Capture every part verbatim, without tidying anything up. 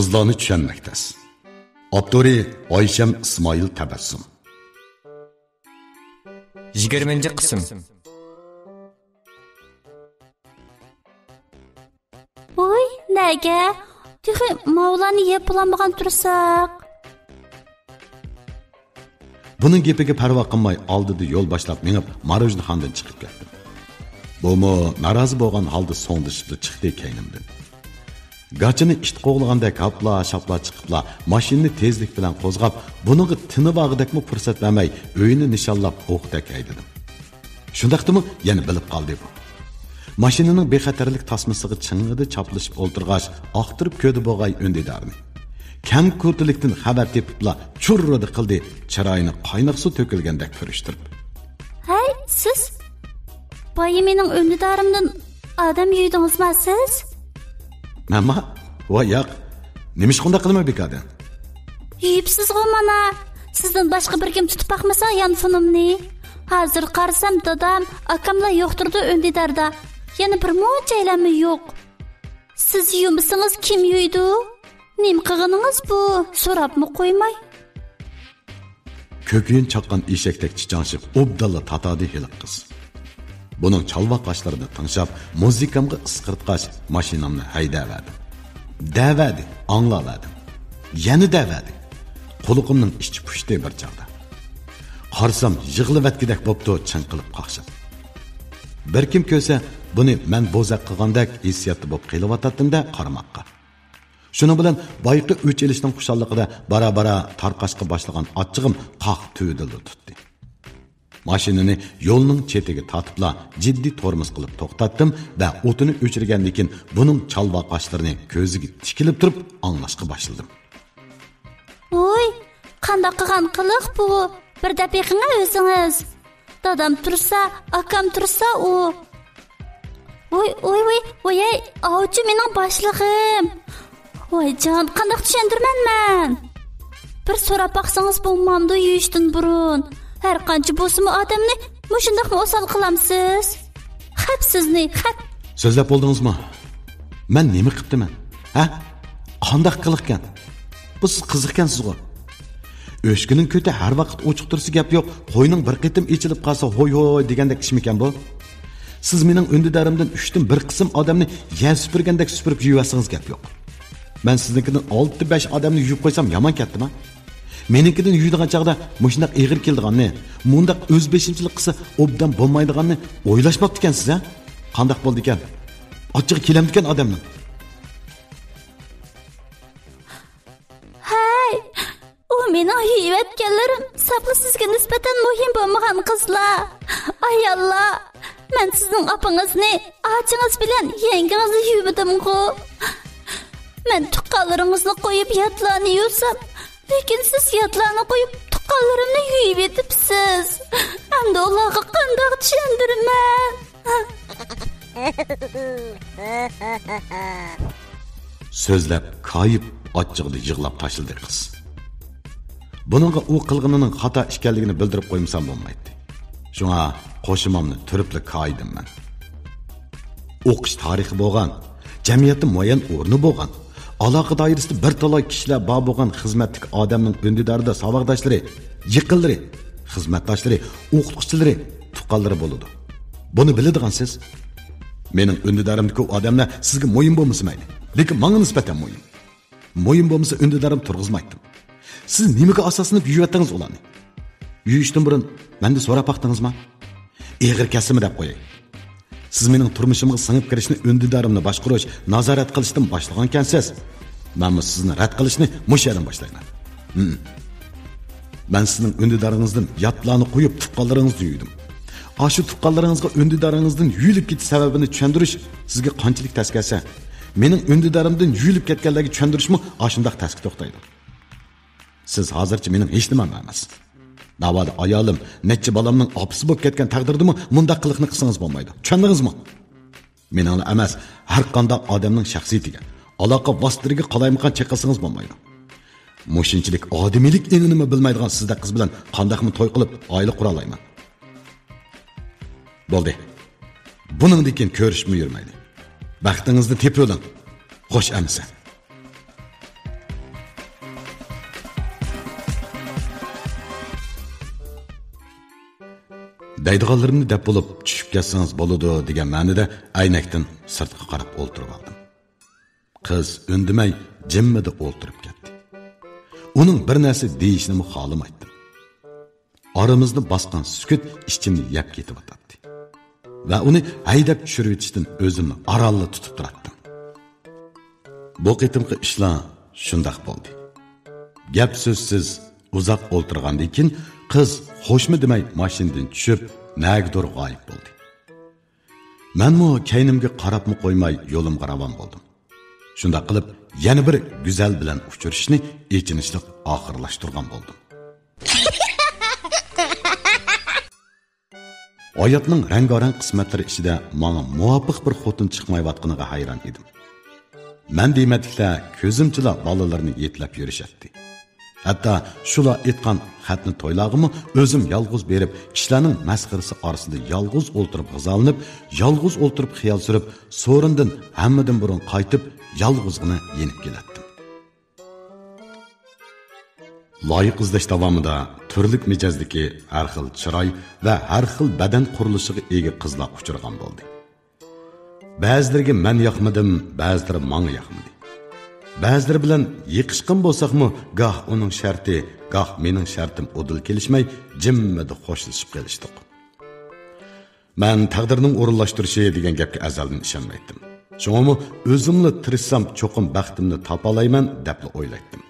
قىزلارنى چۈشەنمەك تەس. ئاپتورى: ئايشەم ئىسمائىل تەبەسسۇم. يىگىرمىنچى قىسىم. ۋوي، نەگە؟ تېخى ماۋۇلارنى يەپ بولالمىغان تۇرساق. بۇنىڭ گېپىگە پەرۋا قىلماي، ئالدىدا يول باشلاپ مېڭىپ، ماروژنىخانىدىن چىقىپ كەتتىم. بۇمۇ نارازى بولغان ھالدا سوڭدىشىپلا چىقتى كەينىمدىن. گاچىنى ئىت قوغلىغاندەك ھاپلا-شاپلا چىقىپلا، ماشىنىنى تېزلىك بىلەن قوزغاپ، بۇنىڭغا تىنىۋالغۇدەكمۇ پۇرسەت بەرمەي، ئۆيىنى نىشانلاپ ئوقتەك ھەيدىدىم. شۇنداقتىمۇ يەنە بىلىپ قالدى بۇ. ماشىنىنىڭ بىخەتەرلىك تاسمىسىغا چىڭڭىدە چاپلىشىپ ئولتۇرغاچ، ئاختۇرۇپ كۆردى بوغاي ئۈندىدارنى. كەم كۆرتىلىكتىن خەۋەر تېپىپلا چۇررىدە قىلدى، چىرايىنى قايناق سۇ تۆكۈلگەندەك پۈرۈشتۈرۈپ. ھەي، سىز؟ بايا مېنىڭ ئۈندىدارىمدىن ئادەم يۇيدىڭىزما سىز؟ مەنما؟ ۋاي ياق. نېمىشقا ئۇنداق قىلىمەن بىكاردىن؟ يۇيۇپسىزغۇ مانا. سىزدىن باشقا بىر كىم تۇتۇپ باقمىسا يانفونۇمنى. ھازىر قارىسام دادام، ئاكاملا يوق تۇرىدۇ ئۈندىداردا. يەنە بىر مۇنچەيلەنمۇ يوق. سىز يۇمىسىڭىز كىم يۇيدۇ؟ نېمە قىلغىنىڭىز بۇ؟ سوراپمۇ قويماي. كۆكۈيۈن چاققان ئېشەكتەك چىچاڭشىپ ئوبدانلا تاتادى ھېلىقى قىز. بۇنىڭ چالۋاق قاشلىرىنى تىڭشاپ، مۇزىكامغا ئىسقىرتقاچ، ماشىنامنى ھەيدەۋەردىم. دەۋەردى، ئاڭلاۋەردىم. يەنە دەۋەردى. قۇلىقىمنىڭ ئىچى پۇشتى بىر چاغدا. قارىسام، يىغلىۋەتكۈدەك بوپتۇ، چىڭقىلىپ قاقشاپ. بىر كىم كۆرسە، بۇنى مەن بوزەك قىلغاندەك ھېسسىياتتا بولۇپ قېلىۋاتاتتىم-دە قارىماققا. شۇنىڭ بىلەن بايىقى ئۆچ ئېلىشنىڭ خۇشاللىقىدا بارا-بارا تارقاشقا باشلىغان ئاچچىقىم قاق تۈۋىدىنلا تۇتتى. ماشىنىنى يولنىڭ چېتىگە تارتىپلا جىددىي تورمۇز قىلىپ توختاتتىم ۋە ئوتىنى ئۆچۈرگەندىن كېيىن بۇنىڭ چالۋاق قاشلىرىنى كۆزىگە تىكىلىپ تۇرۇپ ئاڭلاشقا باشلىدىم. ۋوي، قانداق قىلغان قىلىق بۇ؟ بىر دەپ بېقىڭە ئۆزىڭىز. دادام تۇرسا، ئاكام تۇرسا ئۇ. ۋوي، ۋوي، ۋوي، ۋوي، ئاۋچى مېنىڭ باشلىقىم. ۋايجان، قانداق چۈشەندۈرىمەن مەن؟ بىر سوراپ باقسىڭىز بولمامدۇ يۇيۇشتىن بۇرۇن؟ ھەر قانچە بولسىمۇ ئادەمنى مۇشۇنداقمۇ ئوسال قىلامسىز؟ خەپ سىزنى، خەپ. سۆزلەپ بولدىڭىزمۇ؟ مەن نېمە قىپتىمەن؟ ھە؟ قانداق قىلىقكەن؟ بۇ سىز قىزىقكەنسىزغۇ؟ ئۆچكىنىڭ كۆتى ھەر ۋاقىت ئوچۇق تۇرسا گەپ يوق، قوينىڭ بىر قېتىم ئېچىلىپ قالسا ھوي ھوي دېگەندەك ئىشمىكەن بۇ؟ سىز مېنىڭ ئۈندىدارىمدىن ئۈچتىن بىر قىسىم ئادەمنى يەر سۈپۈرگەندەك سۈپۈرۈپ يۇيۇۋەتسىڭىز گەپ يوق. مەن سىزنىڭكىدىن ئالتە بەش ئادەمنى يۇيۇپ قويسام يامان كەتتىما؟ مېنىڭكىدىن يۇيىدىغان چاغدا مۇشۇنداق ئېغىر كېلىدىغاننى، مۇنداق ئۆز بېشىمچىلىق قىلسا ئوبدان بولمايدىغاننى ئويلاشماپتىكەنسىز ھە؟ قانداق بولىدىكەن؟ ئاچچىقى كېلەمدىكەن ئادەمنىڭ. ھەي، ئۇ مېنىڭ يۇيۇۋەتكەنلىرىم ساپلا سىزگە نىسبەتەن مۇھىم بولمىغان قىزلار. ئاياللار، مەن سىزنىڭ ئاپىڭىزنى، ئاچىڭىز بىلەن يەڭگىڭىزنى يۇيمىدىمغۇ؟ مەن تۇغقانلىرىڭىزنى قويۇپ ياتلارنى يۇسام، لېكىن سىز ياتلارنى قويۇپ تۇغقانلىرىمنى يۇيۇۋېتىپسىز. ئەمدى ئۇلارغا قانداق چۈشەندۈرىمەن؟ سۆزلەپ كايىپ، ئاچچىقىدا يىغلاپ تاشلىدى قىز. بۇنىڭغا ئۇ قىلغىنىنىڭ خاتا ئىكەنلىكىنى بىلدۈرۈپ قويمىسام بولمايتتى. شۇڭا قوشۇمامنى تۈرۈپلا كايىدىم مەن. ئوقۇش تارىخى بولغان، جەمئىيەتتە مۇئەييەن ئورنى بولغان، ئالاقە دائىرىسىدە بىر تالاي كىشىلەر بار بولغان خىزمەتتىكى ئادەمنىڭ ئۈندىدارىدا ساۋاقداشلىرى، يېقىنلىرى، خىزمەتداشلىرى، ئوقۇتقۇچىلىرى، تۇغقانلىرى بولىدۇ. بۇنى بىلىدىغانسىز. مېنىڭ ئۈندىدارىمدىكى ئۇ ئادەملەر سىزگە مۇھىم بولمىسا مەيلى، لېكىن ماڭا نىسبەتەن مۇھىم. مۇھىم بولمىسا ئۈندىدارىم تۇرغۇزمايتتىم. سىز نېمىگە ئاساسلىنىپ يۇيۇۋەتتىڭىز ئۇلارنى؟ يۇيۇشتىن بۇرۇن مەندىن سوراپ باقتىڭىزما؟ ئېغىر كەتسىمۇ دەپ قوياي. سىز مېنىڭ تۇرمۇشۇمغا سىڭىپ كىرىشنى، ئۈندىدارىمنى باشقۇرۇش، نازارەت قىلىشتىن باشلىغانكەنسىز. مەنمۇ سىزنى رەت قىلىشنى مۇشۇ يەردىن باشلايمەن. ھىم. مەن سىزنىڭ ئۈندىدارىڭىزدىن ياتلارنى قويۇپ، تۇغقانلىرىڭىزنى يۇيدۇم. ئاشۇ تۇغقانلىرىڭىزغا ئۈندىدارىڭىزدىن يۇيۇلۇپ كېتىش سەۋەبىنى چۈشەندۈرۈش سىزگە قانچىلىك تەس كەلسە، مېنىڭ ئۈندىدارىمدىن يۇيۇلۇپ كەتكەنلەرگە چۈشەندۈرۈشمۇ ئاشۇنداق تەسكە توختايدۇ. سىز ھازىرچە مېنىڭ ھېچنېمەم ئەمەس. ناۋادا ئايالىم، نەچچە بالامنىڭ ئاپىسى بولۇپ كەتكەن تەقدىردىمۇ مۇنداق قىلىقنى قىلسىڭىز بولمايدۇ. چۈشەندىڭىزمۇ؟ مېنىڭلا ئەمەس، ھەر قانداق ئادەمنىڭ شەخسىيىتىگە، ئالاقە ۋاسىتىلىرىگە قالايمىقان چېقىلسىڭىز بولمايدۇ. مۇشۇنچىلىك ئادىمىيلىك ئېڭىنىمۇ بىلمەيدىغان سىزدەك قىز بىلەن قانداقمۇ توي قىلىپ ئائىلە قۇرالايمەن؟ بولدى. بۇنىڭدىن كېيىن كۆرۈشۈپمۇ يۈرمەيلى. بەختىڭىزنى تېپىۋېلىڭ. خوش ئەمىسە. دەيدىغانلىرىمنى دەپ بولۇپ، چۈشۈپ كەتسىڭىز بولىدۇ دېگەن مەنىدە ئەينەكتىن سىرتقا قاراپ ئولتۇرۇۋالدىم. قىز ئۈندىمەي، جىممىدە ئولتۇرۇپ كەتتى. ئۇنىڭ بىر نەرسە دېيىشىنىمۇ خالىمايتتىم. ئارىمىزنى باسقان سۈكۈت ئىچىمنى يەپ كېتىۋاتاتتى. ۋە ئۇنى ھەيدەپ چۈشۈرۈۋېتىشتىن ئۆزۈمنى ئارانلا تۇتۇپ تۇراتتىم. بۇ قېتىمقى ئىشلار شۇنداق بولدى. گەپ سۆزسىز ئۇزاق ئولتۇرغاندىن كېيىن، قىز خوشمۇ دېمەي ماشىنىدىن چۈشۈپ، نەگىدۇر غايىب بولدى. مەنمۇ كەينىمگە قاراپمۇ قويماي، يولۇمغا راۋان بولدۇم. شۇنداق قىلىپ، يەنە بىر گۈزەل بىلەن ئۇچرىشىشنى ئېچىنىشلىق ئاخىرلاشتۇرغان بولدۇم. ھاياتنىڭ رەڭگارەڭ قىسمەتلىرى ئىچىدە ماڭا مۇۋاپىق بىر خوتۇن چىقمايۋاتقىنىغا ھەيران ئىدىم. مەن دېمەتلىكلەر كۆزۈمچىلا بالىلىرىنى يېتىلەپ يۈرۈشەتتى. ھەتتا شۇلار ئېيتقان خەتنە تويلارغىمۇ ئۆزۈم يالغۇز بېرىپ، كىشىلەرنىڭ مەسخىرىسى ئارىسىدا يالغۇز ئولتۇرۇپ غىزالىنىپ، يالغۇز ئولتۇرۇپ خىيال سۈرۈپ، سورۇندىن ھەممىدىن بۇرۇن قايتىپ، يالغۇزغىنا يېنىپ كېلەتتىم. لايىق ئىزدەش داۋامىدا تۈرلۈك مىجەزدىكى، ھەر خىل چىراي ۋە ھەر خىل بەدەن قۇرۇلۇشىغا ئىگە قىزلار ئۇچرىغان بولدى. بەزىلىرىگە مەن ياقمىدىم، بەزىلىرى ماڭا ياقمىدى. بەزىلىرى بىلەن يېقىشقان بولساقمۇ، گاھ ئۇنىڭ شەرتى، گاھ مېنىڭ شەرتىم ئۇدۇل كېلىشمەي، جىممىدە خوشلىشىپ قېلىشتۇق. مەن تەقدىرنىڭ ئورۇنلاشتۇرۇشى دېگەن گەپكە ئەزەلدىن ئىشەنمەيتتىم. شۇڭىمۇ ئۆزۈملا تىرىشسام، چوقۇم بەختىمنى تاپالايمەن، دەپلا ئويلايتتىم.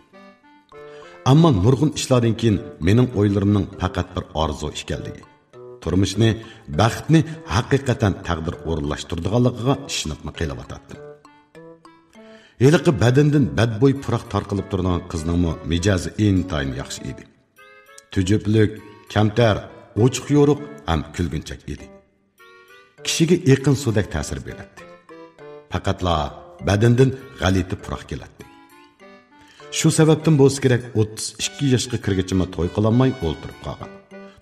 ئەمما نۇرغۇن ئىشلاردىن كېيىن مېنىڭ ئويلىرىمنىڭ پەقەت بىر ئارزۇ ئىكەنلىكى، تۇرمۇشنى، بەختنى ھەقىقەتەن تەقدىر ئورۇنلاشتۇرىدىغانلىقىغا ئىشىنىپمۇ قېلىۋاتاتتىم. ھېلىقى بەدىنىدىن بەدبوي پۇراق تارقىلىپ تۇرىدىغان قىزنىڭمۇ مىجەزى ئىنتايىن ياخشى ئىدى. تۈجۈپلۈك، كەمتەر، ئوچۇق يورۇق ھەم كۈلگۈنچەك ئىدى. كىشىگە ئېقىن سۇدەك تەسىر بېرەتتى. پەقەتلا بەدىنىدىن غەلىتە پۇراق كېلەتتى. شۇ سەۋەبتىن بولسا كېرەك، ئوتتۇز ئىككى ياشقا كىرگىچىمۇ توي قىلالماي ئولتۇرۇپ قالغان.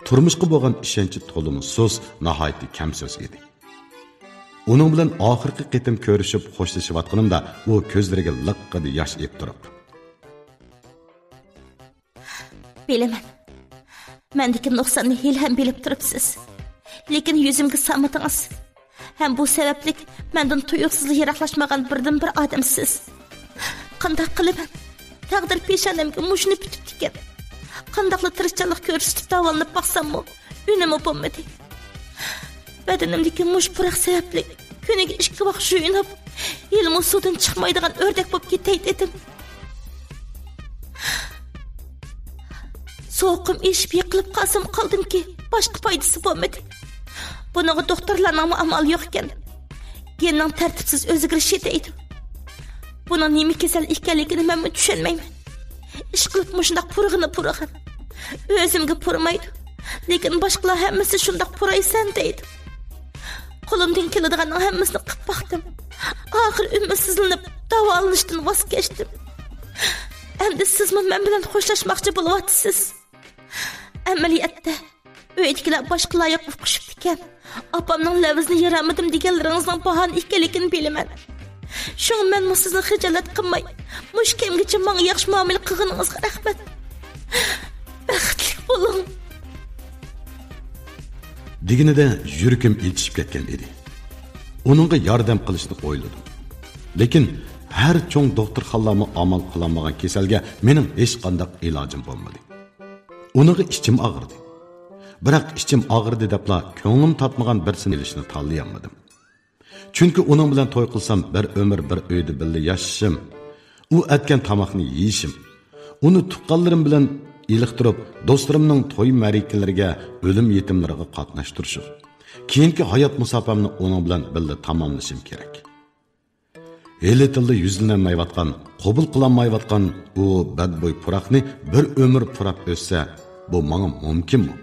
تۇرمۇشقا بولغان ئىشەنچى تولىمۇ سۇس، ناھايىتى كەم سۆز ئىدى. ئۇنىڭ بىلەن ئاخىرقى قېتىم كۆرۈشۈپ خوشلىشىۋاتقىنىمدا، ئۇ كۆزلىرىگە لىققىدە ياش ئېلىپ تۇرۇپ، بىلىمەن. مەندىكى نۇقساننى ھېلىھەم بىلىپ تۇرۇپسىز. لېكىن يۈزۈمگە سالمىدىڭىز. ھەم بۇ سەۋەبلىك مەندىن تۇيۇقسىزلا يىراقلاشمىغان بىردىنبىر ئادەمسىز. قانداق قىلىمەن؟ تەقدىر پېشانەمگە مۇشۇنى پۈتۈپتىكەن. قانداقلا تىرىشچانلىق كۆرسىتىپ داۋالىنىپ باقساممۇ، ئۈنۈمى بولمىدى. بەدىنىمدىكى مۇشۇ پۇراق سەۋەبلىك كۈنىگە ئىككى ۋاق يۇيۇنۇپ، ھېلىمۇ سۇدىن چىقمايدىغان ئۆردەك بولۇپ كېتەي دېدىم. سوغۇقۇم ئېشىپ يىقىلىپ قالسام قالدىمكى، باشقا پايدىسى بولمىدى. بۇنىڭغا دوختۇرلارنىڭمۇ ئامالى يوق ئىكەن. گېننىڭ تەرتىپسىز ئۆزگىرىشى دەيدۇ. بۇنىڭ نېمە كېسەل ئىكەنلىكىنى مەنمۇ چۈشەنمەيمەن. ئىشقىلىپ مۇشۇنداق پۇرىغىنى پۇرىغان. ئۆزۈمگە پۇرىمايدۇ. لېكىن باشقىلار ھەممىسى شۇنداق پۇرايسەن دەيدۇ. قولۇمدىن كېلىدىغاننىڭ ھەممىسىنى قىلىپ باقتىم. ئاخىرى ئۈمىدسىزلىنىپ، داۋالىنىشتىن ۋاز كەچتىم. ئەمدى سىزمۇ مەن بىلەن خوشلاشماقچى بولۇۋاتىسىز. ئەمەلىيەتتە، ئۆيدىكىلەر باشقا لايىق ئۇقۇشۇپتىكەن. ئاپامنىڭ لەۋزىنى يىرالمىدىم دېگەنلىرىڭىزنىڭ باھانە ئىكەنلىكىنى بىلىمەن. شۇڭا مەنمۇ سىزنى خىجالەت قىلماي، مۇشۇ كەمگىچە ماڭا ياخشى مۇئامىلە قىلغىنىڭىزغا رەھمەت. بەختلىك بولۇڭ. دېگىنىدە يۈرىكىم ئېچىشىپ كەتكەن ئىدى. ئۇنىڭغا ياردەم قىلىشنى ئويلىدىم. لېكىن ھەر چوڭ دوختۇرخانىلارمۇ ئامال قىلالمىغان كېسەلگە مېنىڭ ھېچقانداق ئىلاجىم بولمىدى. ئۇنىڭغا ئىچىم ئاغرىدى. بىراق ئىچىم ئاغرىدى دەپلا كۆڭلۈم تارتمىغان بىرسىنى ئېلىشنى تاللىيالمىدىم. چۈنكى ئۇنىڭ بىلەن توي قىلسام، بىر ئۆمۈر بىر ئۆيدە بىللە ياشىشىم، ئۇ ئەتكەن تاماقنى يېيىشىم، ئۇنى تۇغقانلىرىم بىلەن ئېلىقتۇرۇپ، دوستلىرىمنىڭ توي مەرىكىلىرىگە، ئۆلۈم يېتىملىرىغا قاتناشتۇرۇشۇم، كېيىنكى ھايات مۇساپەمنى ئۇنىڭ بىلەن بىللە تاماملىشىم كېرەك. ھېلى تىلدا يۈزلىنەلمەيۋاتقان، قوبۇل قىلالمايۋاتقان ئۇ بەدبوي پۇراقنى بىر ئۆمۈر پۇراپ ئۆتسە، بۇ ماڭا مۇمكىنمۇ؟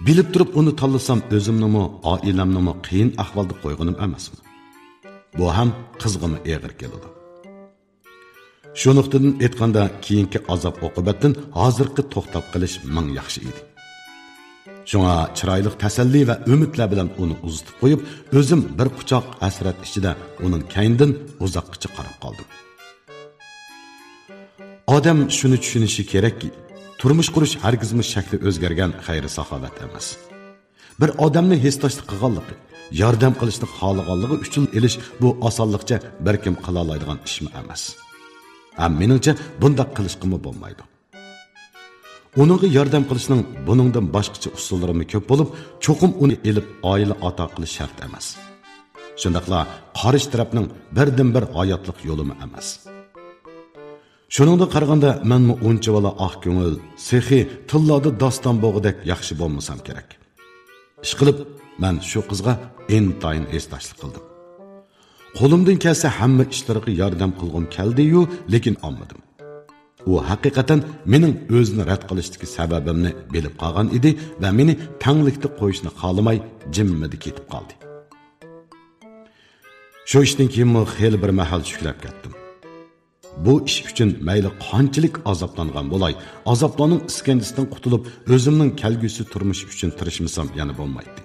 بىلىپ تۇرۇپ ئۇنى تاللىسام، ئۆزۈمنىمۇ، ئائىلەمنىمۇ قىيىن ئەھۋالدا قويغىنىم ئەمەسمۇ؟ بۇ ھەم قىزغىمۇ ئېغىر كېلىدۇ. شۇ نۇقتىدىن ئېيتقاندا، كېيىنكى ئازاب-ئوقۇبەتتىن ھازىرقى توختاپ قېلىش مىڭ ياخشى ئىدى. شۇڭا چىرايلىق تەسەللى ۋە ئۈمىدلەر بىلەن ئۇنى ئۇزىتىپ قويۇپ، ئۆزۈم بىر قۇچاق ھەسرەت ئىچىدە ئۇنىڭ كەينىدىن ئۇزاققىچە قاراپ قالدىم. ئادەم شۇنى چۈشىنىشى كېرەككى، تۇرمۇش قۇرۇش ھەرگىزمۇ شەكلى ئۆزگەرگەن خەير-ساخاۋەت ئەمەس. بىر ئادەمنى ھېسداشلىق قىلغانلىقى، ياردەم قىلىشنى خالىغانلىقى ئۈچۈن ئېلىش بۇ ئاسانلىقچە بىر كىم قىلالايدىغان ئىشمۇ ئەمەس. ھەم مېنىڭچە بۇنداق قىلىشقىمۇ بولمايدۇ. ئۇنىڭغا ياردەم قىلىشنىڭ بۇنىڭدىن باشقىچە ئۇسۇللىرىمۇ كۆپ بولۇپ، چوقۇم ئۇنى ئېلىپ ئائىلە ئاتا قىلىش شەرت ئەمەس. شۇنداقلا قارشى تەرەپنىڭ بىردىنبىر ھاياتلىق يولىمۇ ئەمەس. شۇنىڭدىن قارىغاندا، مەنمۇ ئۇنچىۋالا ئاق كۆڭۈل، سېخىي، تىللاردا داستان بولغۇدەك ياخشى بولمىسام كېرەك. ئىشقىلىپ، مەن شۇ قىزغا ئىنتايىن ھېسداشلىق قىلدىم. قولۇمدىن كەلسە ھەممە ئىشلىرىغا ياردەم قىلغۇم كەلدى-يۇ، لېكىن ئالمىدىم. ئۇ ھەقىقەتەن مېنىڭ ئۆزىنى رەت قىلىشتىكى سەۋەبىمنى بىلىپ قالغان ئىدى ۋە مېنى تەڭلىكتە قويۇشنى خالىماي، جىممىدە كېتىپ قالدى. شۇ ئىشتىن كېيىنمۇ خېلى بىر مەھەل شۈكلەپ كەتتىم. بۇ ئىش ئۈچۈن مەيلى قانچىلىك ئازابلانغان بولاي، ئازابلارنىڭ ئىسكەنجىسىدىن قۇتۇلۇپ، ئۆزۈمنىڭ كەلگۈسى تۇرمۇشى ئۈچۈن تىرىشمىسام يەنە بولمايتتى.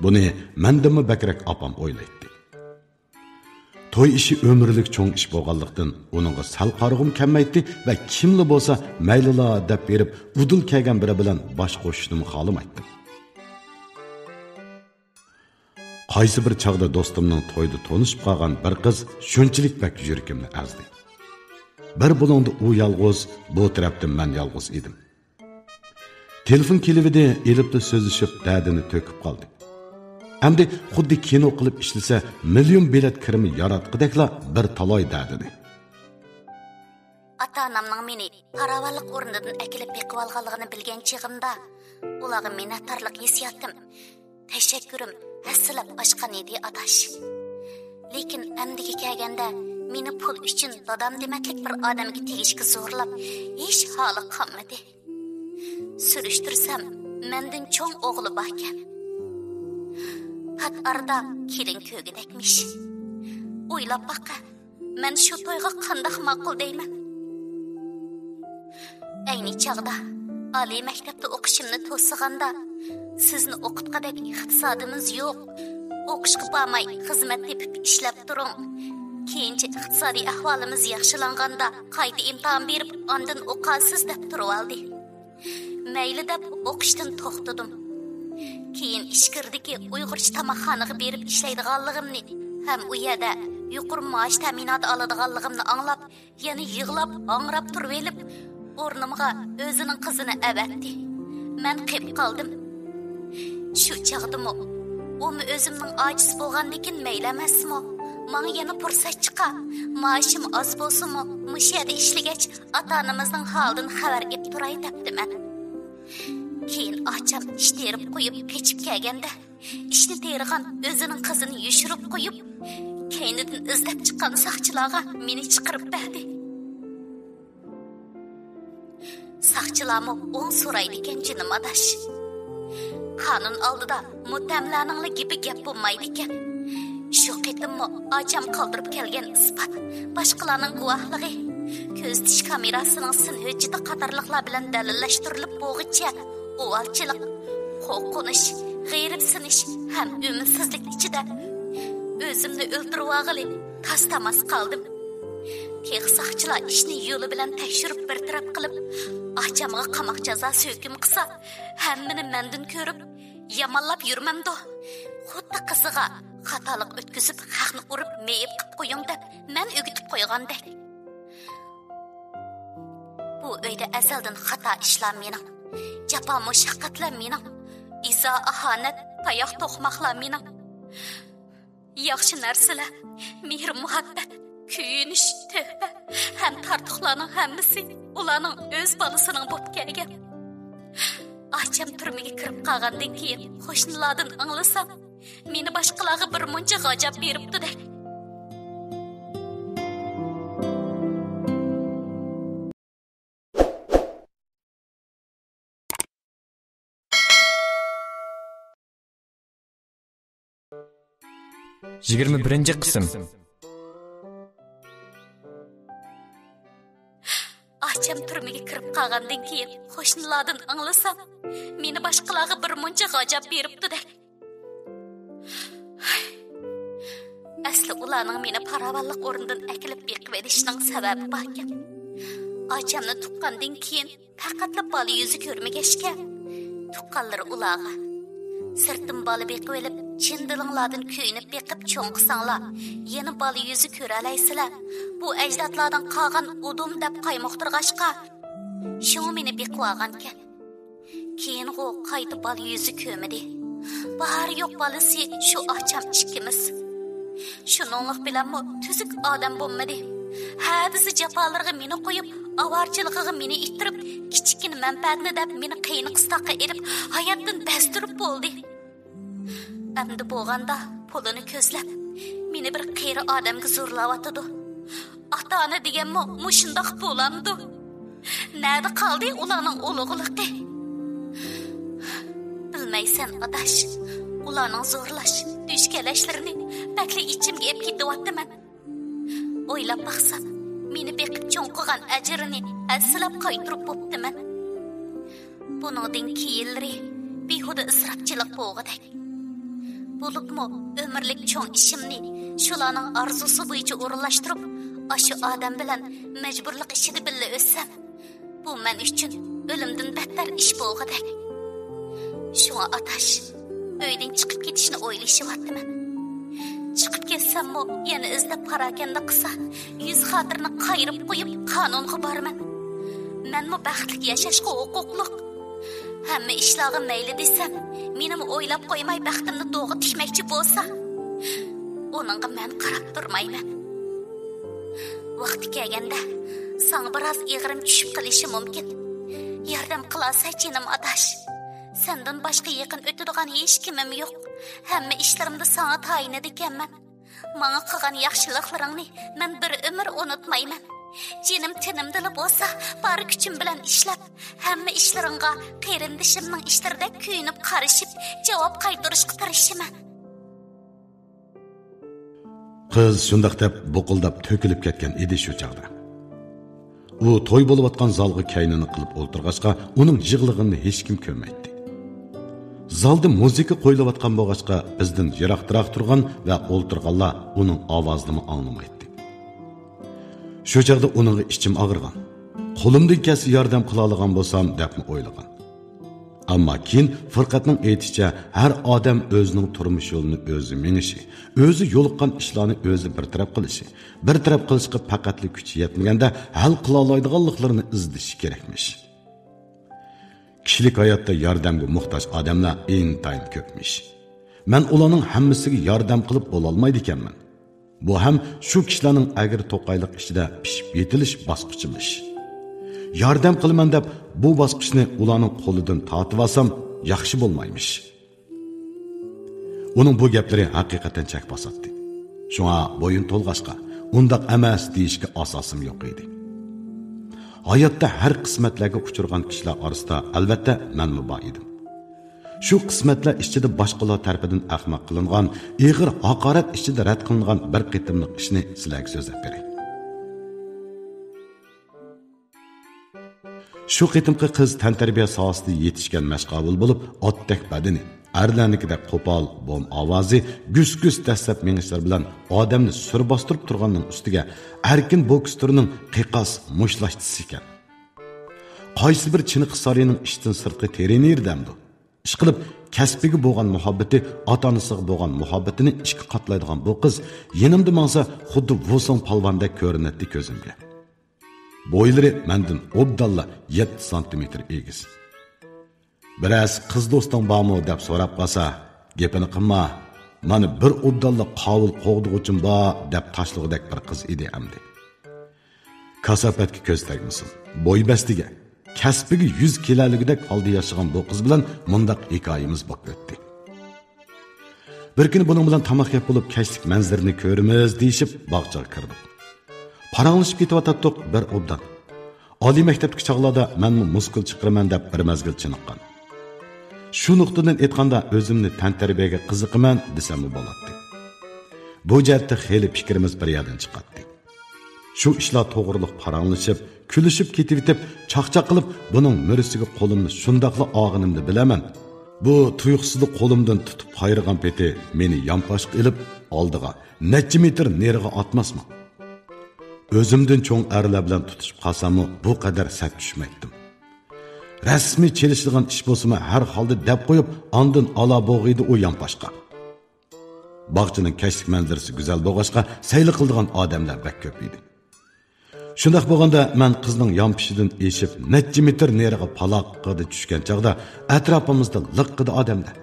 بۇنى مەندىنمۇ بەكرەك ئاپام ئويلايتتى. توي ئىشى ئۆمۈرلۈك چوڭ ئىش بولغانلىقتىن، ئۇنىڭغا سەل قارىغۇم كەلمەيتتى ۋە كىملا بولسا مەيلىلا دەپ بېرىپ، ئۇدۇل كەلگەن بىرى بىلەن باش قوشۇشنىمۇ خالىمايتتىم. قايسى بىر چاغدا دوستۇمنىڭ تويىدا تونۇشۇپ قالغان بىر قىز شۇنچىلىك بەك يۈرىكىمنى ئەزدى. بىر بۇلۇڭدا ئۇ يالغۇز، بۇ تەرەپتە مەن يالغۇز ئىدىم. تېلېفون كېلىۋىدى، ئېلىپلا سۆزلىشىپ، دەردىنى تۆكۈپ قالدى. ئەمدى خۇددى كىنو قىلىپ ئىشلىسە، مىليون بېلەت كىرىمى ياراتقۇدەكلا بىر تالاي دەردىنى. ئاتا-ئانامنىڭ مېنى پاراۋانلىق ئورنىدىن ئەكېلىپ بېقىۋالغانلىقىنى بىلگەن چېغىمدا، ئۇلارغا مىننەتدارلىق ھېسسىياتىم، تەشەككۈرۈم ھەسسىلەپ ئاشقان ئىدى، ئاداش. لېكىن ئەمدىگە كەلگەندە، مېنى پۇل ئۈچۈن دادام دېمەتلىك بىر ئادەمگە تېگىشكە زورلاپ، ھېچ ھالى قالمىدى. سۈرۈشتۈرسەم، مەندىن چوڭ ئوغلى باركەن. پات ئارىدا كېلىن كۆرگۈدەكمىش. ئويلاپ باقە، مەن شۇ تويغا قانداق ماقۇل دەيمەن؟ ئەينى چاغدا ئالىي مەكتەپتە ئوقۇشۇمنى توسىغاندا، سىزنى ئوقۇتقۇدەك ئىقتىسادىمىز يوق. ئوقۇشقا بارماي، خىزمەت تېپىپ ئىشلەپ تۇرۇڭ. كېيىنچە ئىقتىسادىي ئەھۋالىمىز ياخشىلانغاندا، قايتا ئىمتىھان بېرىپ، ئاندىن ئوقارسىز دەپ تۇرۇۋالدى. مەيلى دەپ ئوقۇشتىن توختىدىم. كېيىن ئىچكىرىدىكى ئۇيغۇرچە تاماقخانىغا بېرىپ ئىشلەيدىغانلىقىمنى ھەم ئۇ يەردە يۇقىرى مائاش تەمىناتى ئالىدىغانلىقىمنى ئاڭلاپ، يەنە يىغلاپ، ھاڭراپ تۇرۇۋېلىپ، ئورنۇمغا ئۆزىنىڭ قىزىنى ئەۋەتتى. مەن قېپ قالدىم. شۇ چاغدىمۇ ئۇمۇ ئۆزۈمنىڭ ئاجىز بولغاندىكىن مەيلى ئەمەسمۇ؟ ماڭا يەنە پۇرسەت چىقار. مائاشىم ئاز بولسىمۇ، مۇشۇ يەردە ئىشلىگەچ، ئاتا-ئانىمىزنىڭ ھالىدىن خەۋەر ئېلىپ تۇراي دەپتىمەن. كېيىن ئاچام ئىش تېرىپ قويۇپ قېچىپ كەلگەندە، ئىشنى تېرىغان ئۆزىنىڭ قىزىنى يوشۇرۇپ قويۇپ، كەينىدىن ئىزدەپ چىققان ساقچىلارغا مېنى چىقىرىپ بەردى. ساقچىلارمۇ ئوڭ سورايدىكەن، جېنىم ئاداش. قانۇن ئالدىدا مۇتتەھەملەرنىڭلا گېپى گەپ بولمايدىكەن. شۇ قېتىممۇ ئاچام قالدۇرۇپ كەلگەن ئىسپات، باشقىلارنىڭ گۇۋاھلىقى، كۆزىتىش كامېراسىنىڭ سىن ھۆججىتى قاتارلىقلار بىلەن دەلىللەشتۈرۈلۈپ بولغۇچە، ئۇۋالچىلىق، قورقۇنچ، غېرىبسىنىش ھەم ئۈمىدسىزلىك ئىچىدە ئۆزۈمنى ئۆلتۈرۈۋالغىلى تاس-تاماس قالدىم. تېخى ساقچىلار ئىشنى يولى بىلەن تەكشۈرۈپ بىر تەرەپ قىلىپ، ئاچامغا قاماق جازاسى ھۆكۈم قىلسا، ھەممىنى مەندىن كۆرۈپ، يامانلاپ يۈرمەمدۇ؟ خۇددى قىزىغا خاتالىق ئۆتكۈزۈپ، خەقنى ئۇرۇپ، مېيىپ قىپ قويۇڭ دەپ، مەن ئۆگىتىپ قويغاندەك. بۇ ئۆيدە ئەزەلدىن خاتا ئىشلار مېنىڭ، جاپا-مۇشەققەتلەر مېنىڭ، ئىزا-ئاھانەت، تاياق-توقماقلار مېنىڭ. ياخشى نەرسىلەر، مېھىر-مۇھەببەت، كۆيۈنۈش، تۆھپە ھەم تارتۇقلارنىڭ ھەممىسى ئۇلارنىڭ ئۆز بالىسىنىڭ بولۇپ كەلگەن. ئاچام تۈرمىگە كىرىپ قالغاندىن كېيىن قوشنىلاردىن ئاڭلىسام، مېنى باشقىلارغا بىر مۇنچە غاجاپ بېرىپتۇدەك. يىگىرمە بىرىنچى قىسىم. ئاچام تۈرمىگە كىرىپ قالغاندىن كېيىن قوشنىلاردىن ئاڭلىسام، مېنى باشقىلارغا بىر مۇنچە غاجاپ بېرىپتۇدەك. ئەسلى ئۇلارنىڭ مېنى پاراۋانلىق ئورنىدىن ئەكېلىپ بېقىۋېلىشىنىڭ سەۋەبى باركەن. ئاچامنى تۇغقاندىن كېيىن پەقەتلا بالا يۈزى كۆرمىگەچكە، تۇغقانلىرى ئۇلارغا، سىرتتىن بالا بېقىۋېلىپ، چىن دىلىڭلاردىن كۆيۈنۈپ بېقىپ چوڭ قىلساڭلار، يەنە بالا يۈزى كۆرەلەيسىلەر. بۇ ئەجدادلاردىن قالغان ئۇدۇم دەپ قايمۇقتۇرغاچقا، شۇڭا مېنى بېقىۋالغانكەن. كېيىنغۇ قايتا بالا يۈزى كۆرمىدى. بار يوق بالىسى شۇ ئاچام ئىككىمىز. شۇنىڭلىق بىلەنمۇ تۈزۈك ئادەم بولمىدى. ھە دېسە جاپالىرىغا مېنى قويۇپ، ئاۋارىچىلىقىغا مېنى ئىتتىرىپ، كىچىككىنە مەنپەئەتنى دەپ مېنى قىيىن قىستاققا ئېلىپ، ھاياتتىن بەزدۈرۈپ بولدى. ئەمدى بولغاندا پۇلىنى كۆزلەپ، مېنى بىر قېرى ئادەمگە زورلاۋاتىدۇ. ئاتا-ئانا دېگەنمۇ مۇشۇنداق بولامدۇ؟ نەدە قالدى ئۇلارنىڭ ئۇلۇغلۇقى؟ بىلمەيسەن، ئاداش. ئۇلارنىڭ زورلاش، دۈشكەلەشلىرىنى بەكلا ئىچىمگە ئېلىپ كېتىۋاتىمەن. ئويلاپ باقسام، مېنى بېقىپ چوڭ قىلغان ئەجرىنى ھەسسىلەپ قايتۇرۇپ بوپتىمەن. بۇنىڭدىن كېيىنلىرى بىھۇدە ئىسراپچىلىق بولغۇدەك. بولۇپمۇ ئۆمۈرلۈك چوڭ ئىشىمنى شۇلارنىڭ ئارزۇسى بويىچە ئورۇنلاشتۇرۇپ، ئاشۇ ئادەم بىلەن مەجبۇرلۇق ئىچىدە بىللە ئۆتسەم، بۇ مەن ئۈچۈن ئۆلۈمدىن بەتتەر ئىش بولغۇدەك. شۇڭا ئاتاش، ئۆيدىن چىقىپ كېتىشنى ئويلىشىۋاتىمەن. چىقىپ كەتسەممۇ يەنە ئىزدەپ پاراكەندە قىلسا، يۈز خاتىرىنى قايرىپ قويۇپ قانۇنغا بارىمەن. مەنمۇ بەختلىك ياشاشقا ھوقۇقلۇق. ھەممە ئىشلارغا مەيلى دېسەم، مېنىمۇ ئويلاپ قويماي بەختىمنى دوغا تىكمەكچى بولسا، ئۇنىڭغا مەن قاراپ تۇرمايمەن. ۋاقتى كەلگەندە ساڭا بىراز ئېغىرىم چۈشۈپ قېلىشى مۇمكىن. ياردەم قىلالىسا جېنىم ئاداش. سەندىن باشقا يېقىن ئۆتىدىغان ھېچكىمىم يوق. ھەممە ئىشلىرىمدا ساڭا تايىنىدىكەنمەن. ماڭا قىلغان ياخشىلىقلىرىڭنى مەن بىر ئۆمۈر ئۇنتۇمايمەن. جېنىم تېنىمدىلا بولسا، بار كۈچۈم بىلەن ئىشلەپ، ھەممە ئىشلىرىڭغا قېرىندىشىمنىڭ ئىشلىرىدەك كۆيۈنۈپ قارىشىپ، جاۋاب قايتۇرۇشقا تىرىشىمەن. قىز شۇنداق دەپ بۇقۇلداپ تۆكۈلۈپ كەتكەن ئىدى شۇ چاغدا. ئۇ توي بولۇۋاتقان زالغا كەينىنى قىلىپ ئولتۇرغاچقا، ئۇنىڭ يىغلىغىنىنى ھېچكىم كۆرمەيتتى. زالدا مۇزىكا قويۇلۇۋاتقان بولغاچقا، بىزدىن يىراقراق تۇرغان ۋە ئولتۇرغانلار ئۇنىڭ ئاۋازىنىمۇ ئاڭلىمايتتى. شۇ چاغدا ئۇنىڭغا ئىچىم ئاغرىغان. قولۇمدىن كەلسە ياردەم قىلالىغان بولسام دەپمۇ ئويلىغان. ئەمما كېيىن فۇرقەتنىڭ ئېيتىشىچە، ھەر ئادەم ئۆزىنىڭ تۇرمۇش يولىنى ئۆزى مېڭىشى، ئۆزى يولۇققان ئىشلارنى ئۆزى بىر تەرەپ قىلىشى، بىر تەرەپ قىلىشقا پەقەتلا كۈچى يەتمىگەندە ھەل قىلالايدىغانلىقلىرىنى ئىزدىشى كېرەكمىش. كىشىلىك ھاياتتا ياردەمگە موھتاج ئادەملەر ئىنتايىن كۆپمىش. مەن ئۇلارنىڭ ھەممىسىگە ياردەم قىلىپ بولالمايدىكەنمەن. بۇ ھەم شۇ كىشىلەرنىڭ ئەگرى توقايلىق ئىچىدە پىشىپ يېتىلىش باسقۇچىمىش. ياردەم قىلىمەن دەپ بۇ باسقۇچنى ئۇلارنىڭ قولىدىن تارتىۋالسام ياخشى بولمايمىش. ئۇنىڭ بۇ گەپلىرى ھەقىقەتەن چەك باساتتى. شۇڭا بويۇن تولغاچقا، ئۇنداق ئەمەس دېيىشكە ئاساسىم يوق ئىدى. ھاياتتا ھەر قىسمەتلەرگە ئۇچرىغان كىشىلەر ئارىسىدا ئەلۋەتتە مەنمۇ بار ئىدىم. شۇ قىسمەتلەر ئىچىدە باشقىلار تەرىپىدىن ئەخمەق قىلىنغان، ئېغىر ھاقارەت ئىچىدە رەت قىلىنغان بىر قېتىملىق ئىشنى سىلەرگە سۆزلەپ بېرەي. شۇ قېتىمقى قىز تەنتەربىيە ساھەسىدە يېتىشكەن مەشقاۋۇل بولۇپ، ئاتتەك بەدىنى، ئەرلەرنىڭكىدەك قوپال، بوم ئاۋازى، گۈس-گۈس دەسسەپ مېڭىشلىرى بىلەن ئادەمنى سۈر باستۇرۇپ تۇرغاننىڭ ئۈستىگە ئەركىن بوكس تۈرىنىڭ قىيقاس مۇشتلاشچىسى ئىكەن. قايسى بىر چىنىقى سارىينىڭ ئىشتىن سىرتقى ترېنېرى دەمدۇ؟ ئىشقىلىپ، كەسپىگە بولغان مۇھەببىتى، ئاتا-ئانىسىغا بولغان مۇھەببىتىنى ئىككى قاتلايدىغان بۇ قىز يېنىمدا ماڭسا، خۇددى ۋۇسېڭ پالۋاندەك كۆرۈنەتتى كۆزۈمگە. بويلىرى مەندىن ئوبدانلا يەتتە سانتىمېتىر ئېگىز. «بىرەرسى قىز دوستۇڭ بارمۇ؟» دەپ سوراپ قالسا، «گېپىنى قىلما، مانا بىر ئوبدانلا قاۋۇل قوغدىغۇچىم بار» دەپ تاشلىغۇدەك بىر قىز ئىدى ئەمدى. كاساپەتكە كۆز تەگمىسۇن، بوي بەستىگە، كەسپىگە يۈز كېلەلىگۈدەك ھالدا ياشىغان بۇ قىز بىلەن مۇنداق ھېكايىمىز بولۇپ ئۆتتى. بىر كۈنى بۇنىڭ بىلەن تاماق يەپ بولۇپ، كەچلىك مەنزىرىنى كۆرىمىز دېيىشىپ، باغچىغا كىردۇق. پاراڭلىشىپ كېتىۋاتاتتۇق بىر ئوبدان. ئالىي مەكتەپتىكى چاغلاردا مەنمۇ مۇسكۇل چىقىرىمەن دەپ بىر مەزگىل چېنىققان. شۇ نۇقتىدىن ئېيتقاندا، ئۆزۈمنى تەنتەربىيەگە قىزىقىمەن دېسەممۇ بولاتتى. بۇ جەھەتتە خېلى پىكرىمىز بىر يەردىن چىقاتتى. شۇ ئىشلار توغرۇلۇق پاراڭلىشىپ، كۈلۈشۈپ كېتىۋېتىپ، چاقچاق قىلىپ، بۇنىڭ مۈرىسىگە قولۇمنى شۇنداقلا ئالغىنىمنى بىلەمەن. بۇ تۇيۇقسىزلا قولۇمدىن تۇتۇپ قايرىغان پېتى مېنى يانپاشقا ئېلىپ، ئالدىغا نەچچە مېتىر نېرىغا ئاتماسمۇ؟ ئۆزۈمدىن چوڭ ئەرلەر بىلەن تۇتۇشۇپ قالساممۇ، بۇ قەدەر سەت چۈشمەيتتىم. رەسمىي چېلىشىدىغان ئىش بولسىمۇ ھەر ھالدا دەپ قويۇپ، ئاندىن ئالا بوغىيدۇ ئۇ يانپاشقا. باغچىنىڭ كەچلىك مەنزىرىسى گۈزەل بولغاچقا، سەيلە قىلىدىغان ئادەملەر بەك كۆپ ئىدى. شۇنداق بولغاندا، مەن قىزنىڭ يانپىشىدىن ئېشىپ، نەچچە مېتىر نېرىغا پالاققىدە چۈشكەن چاغدا، ئەتراپىمىزدا لىققىدە ئادەملەر.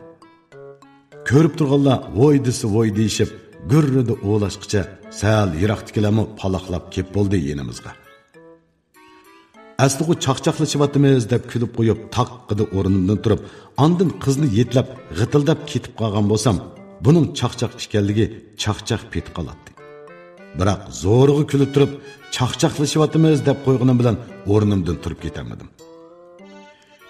كۆرۈپ تۇرغانلار ۋوي دېسە ۋوي دېيىشىپ، گۈررىدە ئۇۋىلاشقىچە، سەل يىراقتىكىلەرمۇ پالاقلاپ كېلىپ بولدى يېنىمىزغا. ئەسلىغۇ چاقچاقلىشىۋاتىمىز دەپ كۈلۈپ قويۇپ، تاققىدە ئورنۇمدىن تۇرۇپ، ئاندىن قىزنى يېتىلەپ، غىتىلداپ كېتىپ قالغان بولسام، بۇنىڭ چاقچاق ئىكەنلىكى چاقچاق پېتى قالاتتى. بىراق، زورىغا كۈلۈپ تۇرۇپ، چاقچاقلىشىۋاتىمىز دەپ قويغىنىم بىلەن ئورنۇمدىن تۇرۇپ كېتەلمىدىم.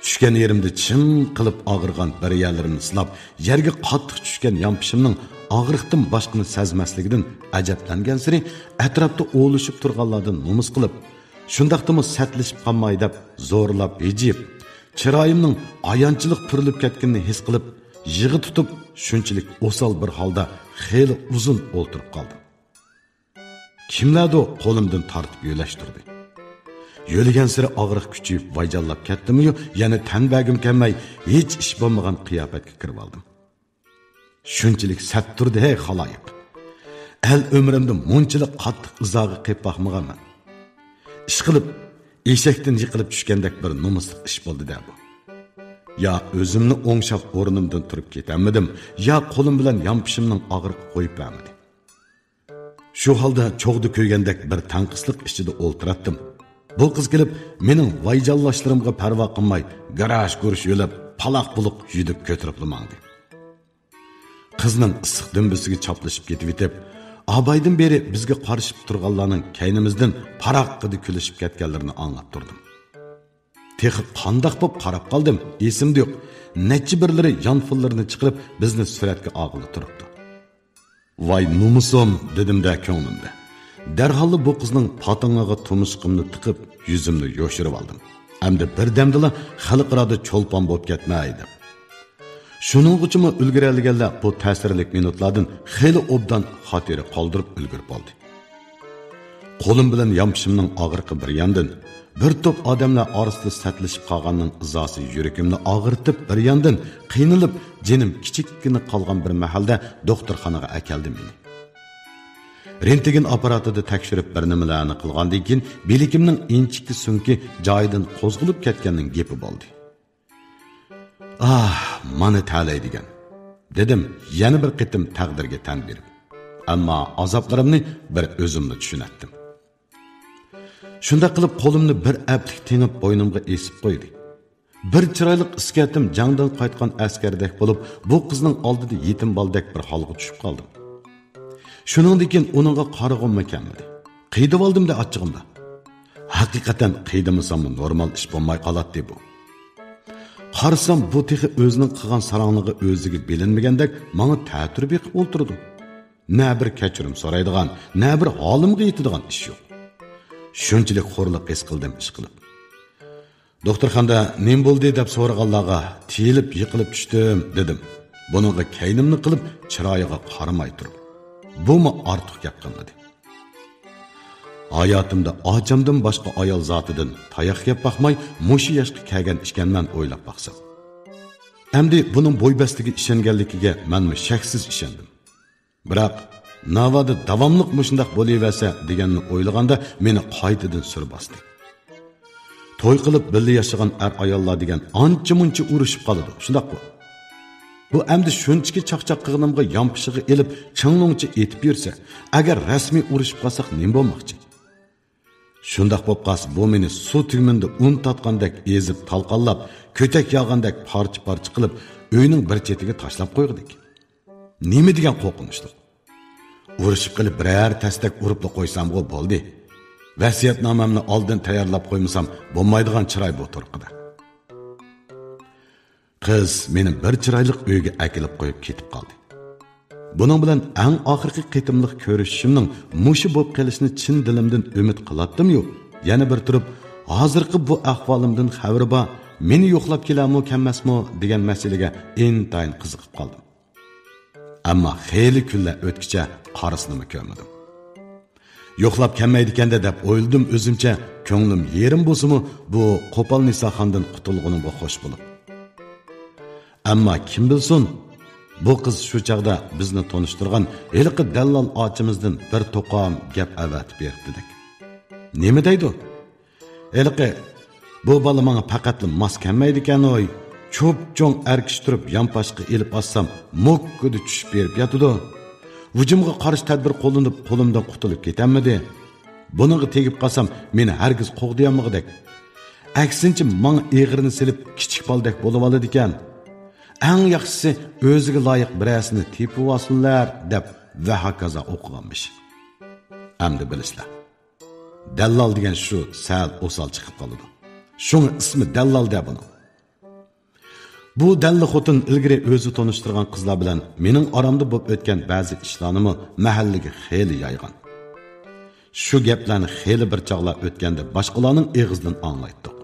چۈشكەن يېرىمدە چىڭ قىلىپ ئاغرىغان بىر يەرلىرىمنى سىلاپ، يەرگە قاتتىق چۈشكەن يانپىشىمنىڭ ئاغرىقتىن باشقىنى سەزمەسلىكىدىن ئەجەبلەنگەنسېرى، ئەتراپتا ئوۋلىشىپ تۇرغانلاردىن نومۇس قىلىپ، شۇنداقتىمۇ سەتلىشىپ قالماي دەپ زورلاپ ھىجىيىپ، چىرايىمنىڭ ئايانچلىق پۈرۈلۈپ كەتكىنىنى ھېس قىلىپ، يىغا تۇتۇپ، شۇنچىلىك ئوسال بىر ھالدا خېلى ئۇزۇن ئولتۇرۇپ قالدىم. كىملەردۇ قولۇمدىن تارتىپ يۆلەشتۈردى. يۆلىگەنسېرى ئاغرىق كۈچىيىپ، ۋايجانلاپ كەتتىمۇ، يەنە تەن بەرگۈم كەلمەي، ھېچ ئىش بولمىغان قىياپەتكە كىرىۋالدىم. شۇنچىلىك سەت تۇردى، ھەي خالايىق! ئەل ئۆمرۈمدە مۇنچىلىك قاتتىق ئىزاغا قېلىپ باقمىغانمەن. ئىشقىلىپ، ئېشەكتىن يىقىلىپ چۈشكەندەك بىر نومۇسلۇق ئىش بولدى-دە بۇ. يا ئۆزۈمنى ئوڭشاپ ئورنۇمدىن تۇرۇپ كېتەلمىدىم، يا قولۇم بىلەن يانپىشىمنىڭ ئاغرىقى قويۇپ بەرمىدى. شۇ ھالدا چوغدا كۆيگەندەك بىر تەڭقىسلىق ئىچىدە ئولتۇراتتىم. بۇ قىز كېلىپ، مېنىڭ ۋايجانلاشلىرىمغا پەرۋا قىلماي، گىراش-گۇرۇش يۆلەپ، پالاق-پۇلۇق يۈدۈپ كۆتۈرۈپلا ماڭدى. قىزنىڭ ئىسسىق دۈمبىسىگە چاپلىشىپ كېتىۋېتىپ، ئابايدىن بېرى بىزگە قارىشىپ تۇرغانلارنىڭ كەينىمىزدىن پاراققىدە كۈلۈشۈپ كەتكەنلىرىنى ئاڭلاپ تۇردۇم. تېخى قانداق بوپ قاراپ قالدىم، ئېسىمدە يوق. نەچچە بىرلىرى يانفونلىرىنى چىقىرىپ، بىزنى سۈرەتكە ئالغىلى تۇرۇپتۇ. ۋاي نومۇسۇم، دېدىم-دە كۆڭلۈمدە. دەرھاللا بۇ قىزنىڭ پاتىڭىغا تۇمشۇقۇمنى تىقىپ، يۈزۈمنى يوشۇرۇۋالدىم. ئەمدى بىردەمدىلا خەلقئارادا چولپان بوپ كەتمەي دەپ. شۇنىڭغىچىمۇ ئۈلگۈرەلىگەنلەر بۇ تەسىرلىك مىنۇتلاردىن خېلى ئوبدان خاتىرە قالدۇرۇپ ئۈلگۈرۈپ ئالدى. قولۇم بىلەن يانپىشىمنىڭ ئاغرىقى بىر ياندىن، بىر توپ ئادەملەر ئارىسىدا سەتلىشىپ قالغاننىڭ ئىزاسى يۈرىكىمنى ئاغرىتىپ، بىر ياندىن قىينىلىپ، جېنىم كىچىككىنە قالغان بىر مەھەلدە دوختۇرخانىغا ئەكەلدى مېنى. رېنتگېن ئاپپاراتىدا تەكشۈرۈپ بىر نېمىلەرنى قىلغاندىن كېيىن، بىلىكىمنىڭ ئىنچىكە سۆڭىكى جايىدىن قوزغىلىپ كەتكەننىڭ گېپى بولدى. ئاھ، مانا تەلەي دېگەن، دېدىم يەنە بىر قېتىم تەقدىرگە تەن بېرىپ. ئەمما ئازابلىرىمنى بىر ئۆزۈملا چۈشىنەتتىم. شۇنداق قىلىپ قولۇمنى بىر ئەپلىك تېڭىپ بوينۇمغا ئېسىپ قويدى. بىر چىرايلىق ئىسكەتىم جەڭدىن قايتقان ئەسكەردەك بولۇپ، بۇ قىزنىڭ ئالدىدا يېتىم بالىدەك بىر ھالغا چۈشۈپ قالدىم. شۇنىڭدىن كېيىن ئۇنىڭغا قارىغۇممۇ كەلمىدى. قىيدىۋالدىم-دە ئاچچىقىمدا. ھەقىقەتەن قىيدىمىساممۇ نورمال ئىش بولماي قالاتتى بۇ. قارىسام، بۇ تېخى ئۆزىنىڭ قىلغان ساراڭلىقى ئۆزىگە بىلىنمىگەندەك ماڭا تەتۈر بېقىپ ئولتۇرىدۇ. نە بىر كەچۈرۈم سورايدىغان، نە بىر ھالىمغا يېتىدىغان ئىش يوق. شۇنچىلىك خورلۇق ھېس قىلدىم ئىشقىلىپ. دوختۇرخانىدا نېمە بولدى دەپ سورىغانلارغا تىيىلىپ يىقىلىپ چۈشتۈم دېدىم. بۇنىڭغا كەينىمنى قىلىپ چىرايىغا قارىماي تۇرۇپ. بۇمۇ ئارتۇق گەپ قىلمىدى. ھاياتىمدا ئاچامدىن باشقا ئايال زاتىدىن تاياق يەپ باقماي مۇشۇ ياشقا كەلگەن ئىكەنمەن ئويلاپ باقسام. ئەمدى بۇنىڭ بوي بەستىگە ئىشەنگەنلىكىگە مەنمۇ شەكسىز ئىشەندىم. بىراق، ناۋادا داۋاملىق مۇشۇنداق بولۇۋەرسە دېگەننى ئويلىغاندا مېنى قايتىدىن سۈر باستى. توي قىلىپ بىللە ياشىغان ئەر-ئاياللار دېگەن ئانچە-مۇنچە ئۇرۇشۇپ قالىدۇ، شۇنداققۇ؟ بۇ ئەمدى شۇنچىكى چاقچاق قىلغىنىمغا يانپىشىغا ئېلىپ چىڭلۇڭچە ئېتىپ يۈرسە، ئەگەر رەسمىي ئۇرۇشۇپ قالساق نېمە بولماقچى؟ شۇنداق بولۇپ قالسا، بۇ مېنى سۇ تۈگمىنىدە ئۇن تاتقاندەك ئېزىپ، تالقانلاپ، كۆتەك ياغاندەك پارچە-پارچە قىلىپ، ئۆينىڭ بىر چېتىگە تاشلاپ قويغۇدەك. نېمە دېگەن قورقۇنچلۇق! ئۇرۇشۇپ قېلىپ بىرەر تەستەك ئۇرۇپلا قويسامغۇ بولدى. ۋەسىيەتنامەمنى ئالدىن تەييارلاپ قويمىسام بولمايدىغان چىراي بۇ تۇرقىدا. قىز مېنى بىر چىرايلىق ئۆيگە ئەكېلىپ قويۇپ كېتىپ قالدى. بۇنىڭ بىلەن ئەڭ ئاخىرقى قېتىملىق كۆرۈشۈشۈمنىڭ مۇشۇ بولۇپ قېلىشىنى چىن دىلىمدىن ئۈمىد قىلاتتىمۇ، يەنە بىر تۇرۇپ، ھازىرقى بۇ ئەھۋالىمدىن خەۋىرى بار، مېنى يوقلاپ كېلەرمۇ كەلمەسمۇ دېگەن مەسىلىگە ئىنتايىن قىزىقىپ قالدىم. ئەمما خېلى كۈنلەر ئۆتكىچە قارىسىنىمۇ كۆرمىدىم. يوقلاپ كەلمەيدىكەندە دەپ ئويلىدىم ئۆزۈمچە، كۆڭلۈم يېرىم بولسىمۇ بۇ قوپال نىساخاندىن قۇتۇلغىنىمغا خوش بولۇپ. ئەمما كىم بىلسۇن، بۇ قىز شۇ چاغدا بىزنى تونۇشتۇرغان ھېلىقى دەللال ئاچىمىزدىن بىر توقام گەپ ئەۋەتىپ بېرىپتىدەك. نېمە دەيدۇ؟ ھېلىقى، بۇ بالا ماڭا پەقەتلا ماس كەلمەيدىكەن ھوي. چوپچوڭ ئەر كىشى تۇرۇپ يانپاشقا ئېلىپ ئاتسام، موككىدە چۈشۈپ بېرىپ ياتىدۇ. ھۇجۇمغا قارشى تەدبىر قوللىنىپ، قولۇمدىن قۇتۇلۇپ كېتەلمىدى. بۇنىڭغا تېگىپ قالسام، مېنى ھەرگىز قوغدىيالمىغۇدەك. ئەكسىنچە، ماڭا ئېغىرنى سېلىپ، كىچىك بالىدەك بولۇۋالىدىكەن. ئەڭ ياخشىسى، ئۆزىگە لايىق بىرەرسىنى تېپىۋالسۇنلار، دەپ ۋە ھاكازا ئوقۇغانمىش. ئەمدى بىلىسىلەر. دەللال دېگەن شۇ سەل ئوسال چىقىپ قالىدۇ. شۇڭا ئىسمى دەللال دە بۇنىڭ. بۇ دەللە خوتۇن ئىلگىرى ئۆزى تونۇشتۇرغان قىزلار بىلەن مېنىڭ ئارامدا بولۇپ ئۆتكەن بەزى ئىشلارنىمۇ مەھەللىگە خېلى يايغان. شۇ گەپلەرنى خېلى بىر چاغلار ئۆتكەندە باشقىلارنىڭ ئېغىزىدىن ئاڭلايتتۇق.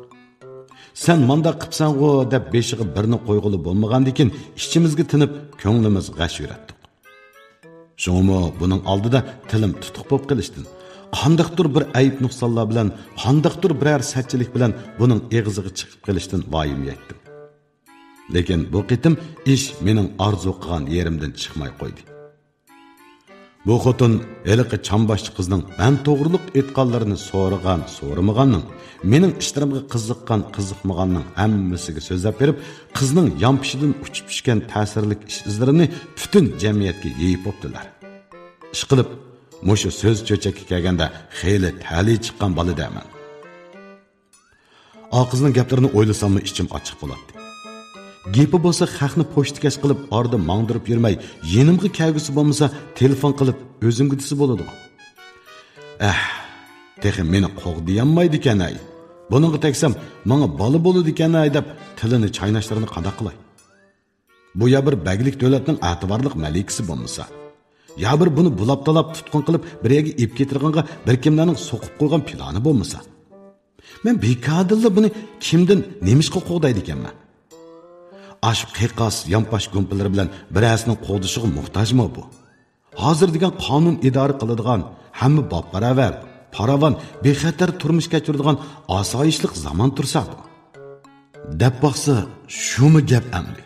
سەن مانداق قىپسەنغۇ دەپ بېشىغا بىرنى قويغىلى بولمىغاندىكىن ئىچىمىزگە تىنىپ كۆڭلىمىز غەش يۈرەتتۇق. شۇڭىمۇ بۇنىڭ ئالدىدا تىلىم تۇتۇق بولۇپ قېلىشتىن، قانداقتۇر بىر ئەيىب نۇقسانلار بىلەن، قانداقتۇر بىرەر سەتچىلىك بىلەن بۇنىڭ ئېغىزىغا چىقىپ قېلىشتىن ۋايىم يەتتىم. لېكىن بۇ قېتىم ئىش مېنىڭ ئارزۇ قىلغان يېرىمدىن چىقماي قويدى. بۇ خوتۇن ھېلىقى چامباشچى قىزنىڭ مەن توغرۇلۇق ئېيتقانلىرىنى سورىغان، سورىمىغاننىڭ، مېنىڭ ئىشلىرىمغا قىزىققان، قىزىقمىغاننىڭ ھەممىسىگە سۆزلەپ بېرىپ، قىزنىڭ يانپىشىدىن ئۇچۇپ چۈشكەن تەسىرلىك ئىش ئىزلىرىنى پۈتۈن جەمئىيەتكە يېيىپ بوپتىلار. ئىشقىلىپ، مۇشۇ سۆز چۆچەككە كەلگەندە خېلى تەلىيى چىققان بالا دەمەن. ئا قىزنىڭ گەپلىرىنى ئويلىساممۇ ئىچىم ئاچچىق بولاتتى. گېپى بولسا خەقنى پوچتىكەش قىلىپ ئارىدا ماڭدۇرۇپ يۈرمەي، يېنىمغا كەلگۈسى بولمىسا تېلېفون قىلىپ ئۆزۈمگە دېسە بولىدىغۇ. ئەھ، تېخى مېنى قوغدىيالمايدىكەن-ھەي. بۇنىڭغا تەگسەم ماڭا بالا بولىدىكەن-ھەي دەپ تىلىنى چايناشلىرىنى قانداق قىلاي؟ بۇ يا بىر بەگلىك دۆلەتنىڭ ئەتىۋارلىق مەلىكىسى بولمىسا، يا بىر بۇنى بۇلاپ-تالاپ تۇتقۇن قىلىپ بىر يەرگە ئېلىپ كېتىدىغانغا بىر كىملەرنىڭ سوقۇپ قويغان پىلانى بولمىسا. مەن بىكاردىنلا بۇنى كىمدىن نېمىشقا قوغدايدىكەنمەن؟ ئاشۇ قىيقاس، يانپاش گۇمپىلىرى بىلەن بىرەرسىنىڭ قوغدىشىغا موھتاجمۇ بۇ؟ ھازىر دېگەن قانۇن ئىدارە قىلىدىغان، ھەممە باپباراۋەر، پاراۋان، بىخەتەر تۇرمۇش كەچۈرىدىغان ئاسايىشلىق زامان تۇرسا بۇ. دەپ باقسا، شۇمۇ گەپ ئەمدى؟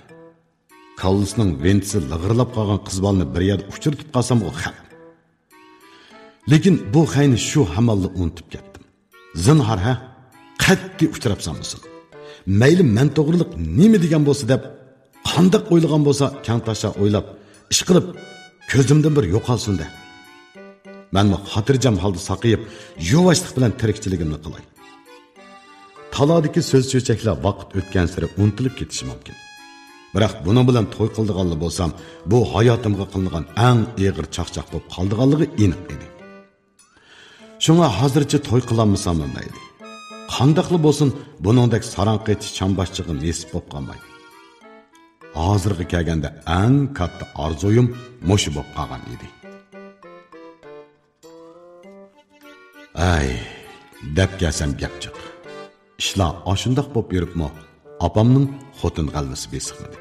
كاللىسىنىڭ ۋېنتىسى لىغىرلاپ قالغان قىز بالىنى بىر يەردە ئۇچرىتىپ قالسامغۇ خەپ. لېكىن بۇ خەينى شۇ ھامانلا ئۇنتۇپ كەتتىم. زىنھار ھە، قەتئىي ئۇچراپ سالمىسۇن. مەيلى مەن توغرىلىق نېمە دېگەن بولسا دەپ، قانداق ئويلىغان بولسا كەڭ تاشا ئويلاپ، ئىشقىلىپ كۆزۈمدىن بىر يوقالسۇن دە. مەنمۇ خاتىرجەم ھالدا ساقىيىپ، يۇۋاشلىق بىلەن تىرىكچىلىكىمنى قىلاي. تالادىكى سۆز-چۆچەكلەر ۋاقىت ئۆتكەنسېرى ئۇنتۇلۇپ كېتىشى مۇمكىن. بىراق بۇنىڭ بىلەن توي قىلىدىغانلا بولسام، بۇ ھاياتىمغا قىلىنغان ئەڭ ئېغىر چاقچاق بولۇپ قالىدىغانلىقى ئېنىق ئىدى. شۇڭا ھازىرچە توي قىلالمىساممۇ مەيلى. قانداقلا بولسۇن، بۇنىڭدەك ساراڭ قېتىش چامباشچىغا نېسىپ بولۇپ قالماي. ھازىرغا كەلگەندە ئەڭ كاتتا ئارزۇيۇم مۇشۇ بولۇپ قالغان ئىدى. ئەي، دەپ كەلسەم گەپ جىق. ئىشلار ئاشۇنداق بولۇپ يۈرۈپمۇ ئاپامنىڭ خوتۇن غەلۋىسى بېسىقمىدى.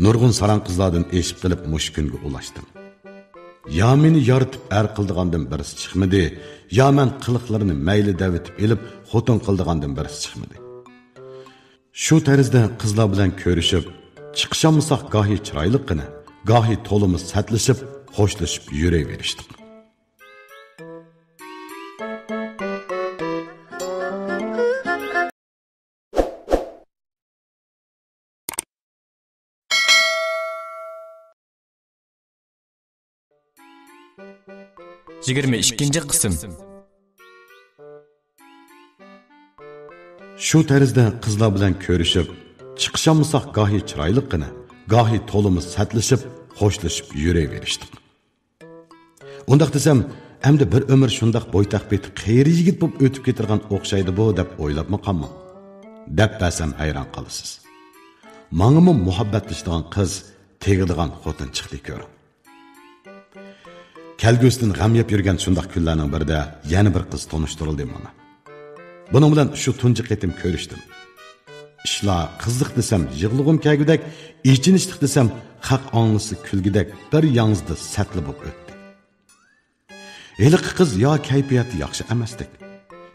نۇرغۇن ساراڭ قىزلاردىن ئېشىپ قېلىپ مۇشۇ كۈنگە ئۇلاشتىم. يا مېنى يارىتىپ ئەر قىلىدىغاندىن بىرسى چىقمىدى، يا مەن قىلىقلىرىنى مەيلى دەۋېتىپ ئېلىپ خوتۇن قىلىدىغاندىن بىرسى چىقمىدى. شۇ تەرزدە قىزلار بىلەن كۆرۈشۈپ، چىقىشالمىساق گاھى چىرايلىققىنە، گاھى تولىمۇ سەتلىشىپ، خوشلىشىپ يۈرۈۋېرىشتۇق. يىگىرمە ئىككىنچى قىسىم. شۇ تەرزدە قىزلار بىلەن كۆرۈشۈپ، چىقىشالمىساق گاھى چىرايلىققىنە، گاھى تولىمۇ سەتلىشىپ، خوشلىشىپ يۈرۈۋېرىشتۇق. ئۇنداق دېسەم، ئەمدى بىر ئۆمۈر شۇنداق بويتاق پېتى قېرى يىگىت بولۇپ ئۆتۈپ كېتىدىغان ئوخشايدۇ بۇ دەپ ئويلاپمۇ قالماڭ. دەپ بەرسەم ھەيران قالىسىز. ماڭىمۇ مۇھەببەتلىشىدىغان قىز تېگىدىغان خوتۇن چىقتى كۆرۈڭ. كەلگۈسىدىن غەم يەپ يۈرگەن شۇنداق كۈنلەرنىڭ بىرىدە يەنە بىر قىز تونۇشتۇرۇلدى ماڭا. بۇنىڭ بىلەن شۇ تۇنجى قېتىم كۆرۈشتۈم. ئىشلار قىزىق دېسەم يىغلىغۇم كەلگۈدەك، ئېچىنىشلىق دېسەم خەق ئاڭلىسا كۈلگۈدەك بىر ياڭزىدا سەتلە بولۇپ ئۆتتى. ھېلىقى قىز يا كەيپىياتى ياخشى ئەمەستەك،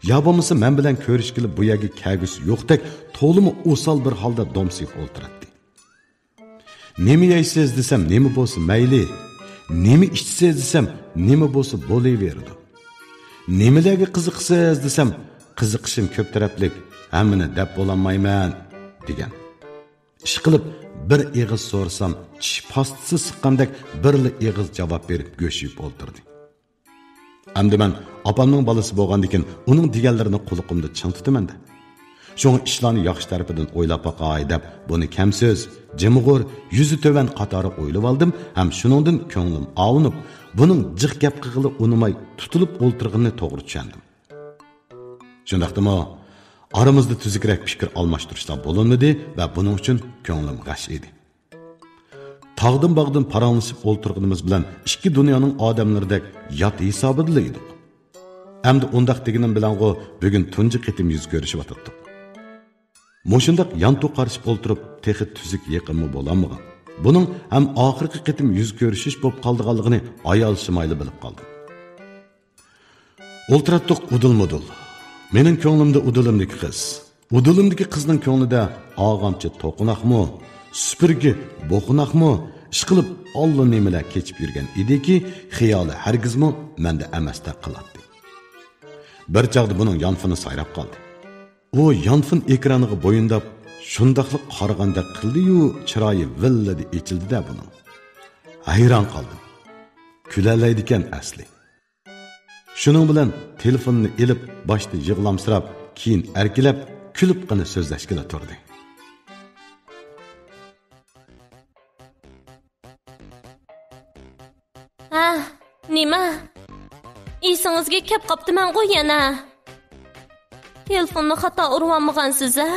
يا بولمىسا مەن بىلەن كۆرۈشكىلى بۇ يەرگە كەلگۈسى يوقتەك، تولىمۇ ئوسال بىر ھالدا دومسىيىپ ئولتۇراتتى. «نېمە يەيسىز؟» دېسەم، «نېمە بولسا مەيلى.» «نېمە ئىچىسىز؟» دېسەم، «نېمە بولسا بولۇۋېرىدۇ.» «نېمىلەرگە قىزىقىسىز؟» دېسەم، «قىزىقىشىم كۆپ تەرەپلىك، ھەممىنى دەپ بولالمايمەن» دېگەن. ئىشقىلىپ، بىر ئېغىز سورىسام، چىش پاستىسى سىققاندەك بىرلا ئېغىز جاۋاب بېرىپ گۆش يەپ ئولتۇردى. ئەمدى مەن ئاپامنىڭ بالىسى بولغاندىكىن، ئۇنىڭ دېگەنلىرىنى قۇلىقىمدا چىڭ تۇتىمەن-دە. شۇڭا ئىشلارنى ياخشى تەرىپىدىن ئويلاپ باقاي دەپ، بۇنى كەمسۆز، جىمغۇر، يۈزى تۆۋەن قاتارىغا ئويلىۋالدىم ھەم شۇنىڭدىن كۆڭلۈم ئاۋۇنۇپ، بۇنىڭ جىق گەپ قىلغىلى ئۇنىماي تۇتۇلۇپ ئولتۇرغىنىنى توغرا چۈشەندىم. شۇنداقتىمۇ، ئارىمىزدا تۈزۈكرەك پىكىر ئالماشتۇرۇشلار بولۇنمىدى ۋە بۇنىڭ ئۈچۈن كۆڭلۈم غەش ئىدى. تاغدىن باغدىن پاراڭلىشىپ ئولتۇرغىنىمىز بىلەن ئىككى دۇنيانىڭ ئادەملىرىدەك يات ھېسابىدىلا ئىدۇق. ئەمدى ئۇنداق دېگىنىم بىلەنغۇ بۈگۈن تۇنجى قېتىم يۈز كۆرۈشۈۋاتاتتۇق. مۇشۇنداق يانتۇ قارىشىپ ئولتۇرۇپ تېخى تۈزۈك يېقىنمۇ بولالمىغان. بۇنىڭ ھەم ئاخىرقى قېتىم يۈز كۆرۈشۈش بولۇپ قالىدىغانلىقىنى ھايال شىمايلا بىلىپ قالدىم. ئولتۇراتتۇق ئۇدۇل-مۇدۇل. مېنىڭ كۆڭلۈمدە ئۇدۇلۇمدىكى قىز. ئۇدۇلۇمدىكى قىزنىڭ كۆڭلىدە ئاغامچى توقۇناقمۇ، سۈپۈرگە بوقۇناقمۇ، ئىشقىلىپ ئاللىنېمىلەر كېچىپ يۈرگەن ئىدىكى، خىيالى ھەرگىزمۇ مەندە ئەمەستەك قىلاتتى. بىر چاغدا بۇنىڭ يانفونى سايراپ قالدى. ئۇ يانفون ئېكرانىغا بويۇنداپ، شۇنداقلا قارىغاندەك قىلدى-يۇ، چىرايى ۋىللىدە ئېچىلدى-دە بۇنىڭ. ھەيران قالدىم. كۈلەلەيدىكەن ئەسلى. شۇنىڭ بىلەن تېلېفوننى ئېلىپ، باشتا يىغلامسىراپ، كېيىن ئەركىلەپ، كۈلۈپ قېنى سۆزلەشكىلى تۇردى. ھە، نېمە؟ ئېسىڭىزگە كەپ قاپتىمەنغۇ يەنە. تېلېفوننى خاتا ئۇرۇۋالمىغانسىز، ھە؟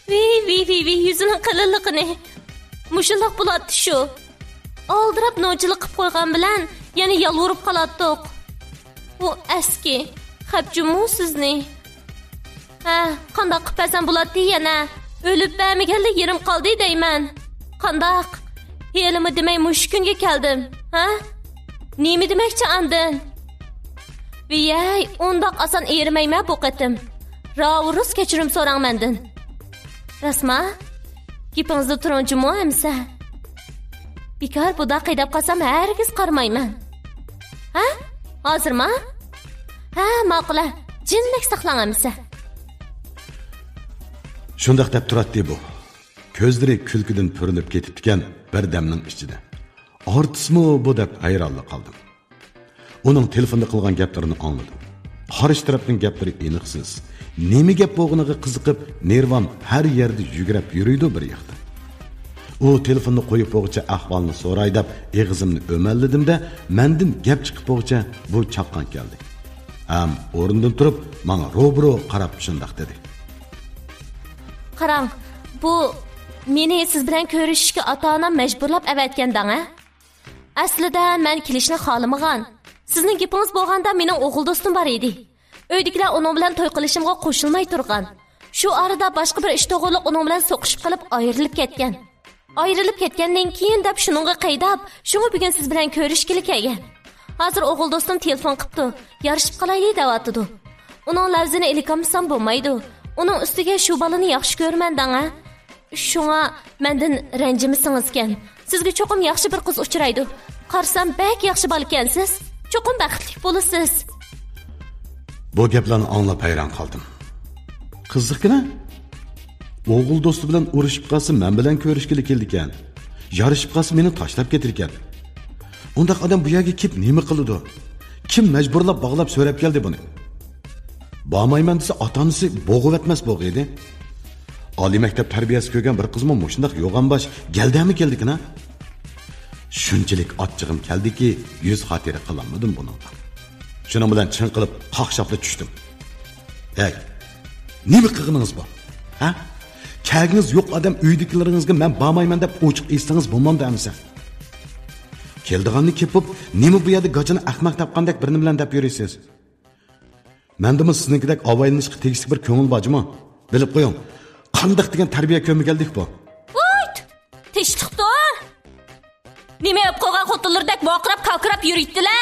ۋىي، ۋىي، ۋىي، ۋىي، يۈزىنىڭ قېلىنلىقىنى. مۇشۇنداق بولاتتى شۇ. ئالدىراپ نوچىلىق قىپ قويغان بىلەن يەنە يالۋۇرۇپ قالاتتۇق. ئۇ ئەسكى، خەپ جۇمۇ سىزنى. ھە، قانداق قىپ بەرسەم بولاتتى يەنە؟ ئۆلۈپ بەرمىگەنلا يېرىم قالدى دەيمەن. قانداق؟ ھېلىمۇ دېمەي مۇشۇ كۈنگە كەلدىم، ھە؟ نېمە دېمەكچى ئاندىن؟ ۋىيەي، ئۇنداق ئاسان ئېرىمەيمەن بۇ قېتىم. راۋۇرۇس كەچۈرۈم سوراڭ مەندىن. راستما؟ گېپىڭىزدە تۇرۇڭ جۇمۇ ئەمىسە. بىكار بۇدا قېيداپ قالسام ھەرگىز قارىمايمەن. ھە؟ ھازىرما؟ ھە، ماقۇل ھە. جىننەك ساقلاڭ ئەمىسە. شۇنداق دەپ تۇراتتى بۇ. كۆزلىرى كۈلكىدىن پۈرۈلۈپ كېتىپتىكەن بىردەمنىڭ ئىچىدە. ئارتىسمۇ بۇ دەپ ھەيرانلا قالدىم. ئۇنىڭ تېلېفوندا قىلغان گەپلىرىنى ئاڭلىدىم. قارشى تەرەپنىڭ گەپلىرى ئېنىقسىز. نېمە گەپ بولغىنىغا قىزىقىپ، نېرۋام ھەر يەردە يۈگرەپ يۈرىدۇ بىر ياقتا. ئۇ تېلېفوننى قويۇپ بولغۇچە ئەھۋالنى سوراي دەپ ئېغىزىمنى ئۆمەللىدىم-دە، مەندىن گەپ چىقىپ بولغۇچە بۇ چاققان كەلدى. ھەم ئورنىدىن تۇرۇپ، ماڭا روبىرو قاراپ شۇنداق دېدى. قاراڭ، بۇ مېنى سىز بىلەن كۆرۈشۈشكە ئاتا-ئانام مەجبۇرلاپ ئەۋەتكەن دەڭ، ھە؟ ئەسلىدە مەن كېلىشنى خالىمىغان. سىزنىڭ گېپىڭىز بولغاندا مېنىڭ ئوغۇل دوستۇم بار ئىدى. ئۆيدىكىلەر ئۇنىڭ بىلەن توي قىلىشىمغا قوشۇلماي تۇرغان. شۇ ئارىدا باشقا بىر ئىش توغرۇلۇق ئۇنىڭ بىلەن سوقۇشۇپ قېلىپ ئايرىلىپ كەتكەن. ئايرىلىپ كەتكەندىن كېيىن دەپ شۇنىڭغا قەيداپ، شۇڭا بۈگۈن سىز بىلەن كۆرۈشكىلى كەلگەن. ھازىر ئوغۇل دوستۇم تېلېفون قىپتۇ، يارىشىپ قالايلى دەۋاتىدۇ. ئۇنىڭ لەۋزىنى ئىلىكالمىسام بولمايدۇ. ئۇنىڭ ئۈستىگە شۇ بالىنى ياخشى كۆرىمەن دەڭ ھە. شۇڭا مەندىن رەنجىمىسىڭىزكەن. سىزگە چوقۇم ياخشى بىر قىز ئۇچرايدۇ. قارىسام بەك ياخشى بالىكەنسىز. چوقۇم بەختلىك بولىسىز. بۇ گەپلەرنى ئاڭلاپ ھەيران قالدىم. قىزىقكىنە، ئوغۇل دوستى بىلەن ئۇرۇشۇپ قالسا مەن بىلەن كۆرۈشكىلى كېلىدىكەن. يارىشىپ قالسا مېنى تاشلاپ كېتىدىكەن. ئۇنداق ئادەم بۇ يەرگە كېلىپ نېمە قىلىدۇ؟ كىم مەجبۇرلاپ باغلاپ سۆرەپ كەلدى بۇنى؟ بارمايمەن دېسە ئاتا-ئانىسى بوغۇۋەتمەس بولغىيدى. ئالىي مەكتەپ تەربىيەسى كۆرگەن بىر قىزمۇ مۇشۇنداق يوغان باش گەلدەمە كېلىدىكىنا؟ شۇنچىلىك ئاچچىقىم كەلدىكى، يۈز خاتىرە قىلالمىدىم بۇنىڭغا. شۇنىڭ بىلەن چىڭ قىلىپ قاقشاپلا چۈشتۈم. ھەي، نېمە قىلغىنىڭىز بۇ؟ ھە؟ كەلگۈڭىز يوق ئادەم ئۆيدىكىلىرىڭىزگە مەن بارمايمەن دەپ ئوچۇق ئېيتسىڭىز بولمامدۇ ئەمىسە؟ كېلىدىغاننى كېپىپ، نېمە بۇ يەردە گاچىنى ئەخمەق تاپقاندەك بىرنېمىلەرنى دەپ يۈرىسىز؟ مەندىمۇ سىزنىڭكىدەك ئاۋايلىنىشقا تېگىشلىك بىر كۆڭۈل بار جۇمۇ. بىلىپ قويۇڭ، قانداق دېگەن تەربىيە كۆرمىگەنلىك بۇ. ۋايت! تىنچلىقتۇر! نېمە ئۆپ قويغان خوتۇنلىرىدەك ۋارقىراپ كاكىراپ يۈرۈيتتىلە؟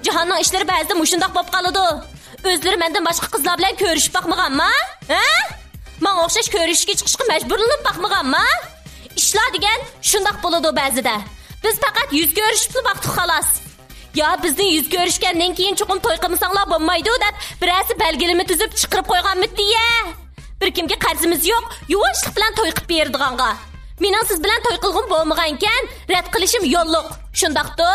جاھاننىڭ ئىشلىرى بەزىدە مۇشۇنداق بولۇپ قالىدۇ. ئۆزلىرى مەندىن باشقا قىزلار بىلەن كۆرۈشۈپ باقمىغانما؟ ھە؟ ماڭا ئوخشاش كۆرۈشۈشكە چىقىشقا مەجبۇرلىنىپ باقمىغانما؟ ئىشلار دېگەن شۇنداق بولىدۇ بەزىدە. بىز پەقەت يۈز كۆرۈشۈپلا باقتۇق خالاس. يا بىزنى يۈز كۆرۈشكەندىن كېيىن چوقۇم توي قىلمىساڭلار بولمايدۇ دەپ بىرەرسى بەلگىلىمە تۈزۈپ چىقىرىپ قويغانمىتى يە؟ بىر كىمگە قەرزىمىز يوق، يۇۋاشلىق بىلەن توي قىلىپ بېرىدىغانغا. مېنىڭ سىز بىلەن توي قىلغۇم بولمىغانىكەن، رەت قىلىشىم يوللۇق. شۇنداقتۇ؟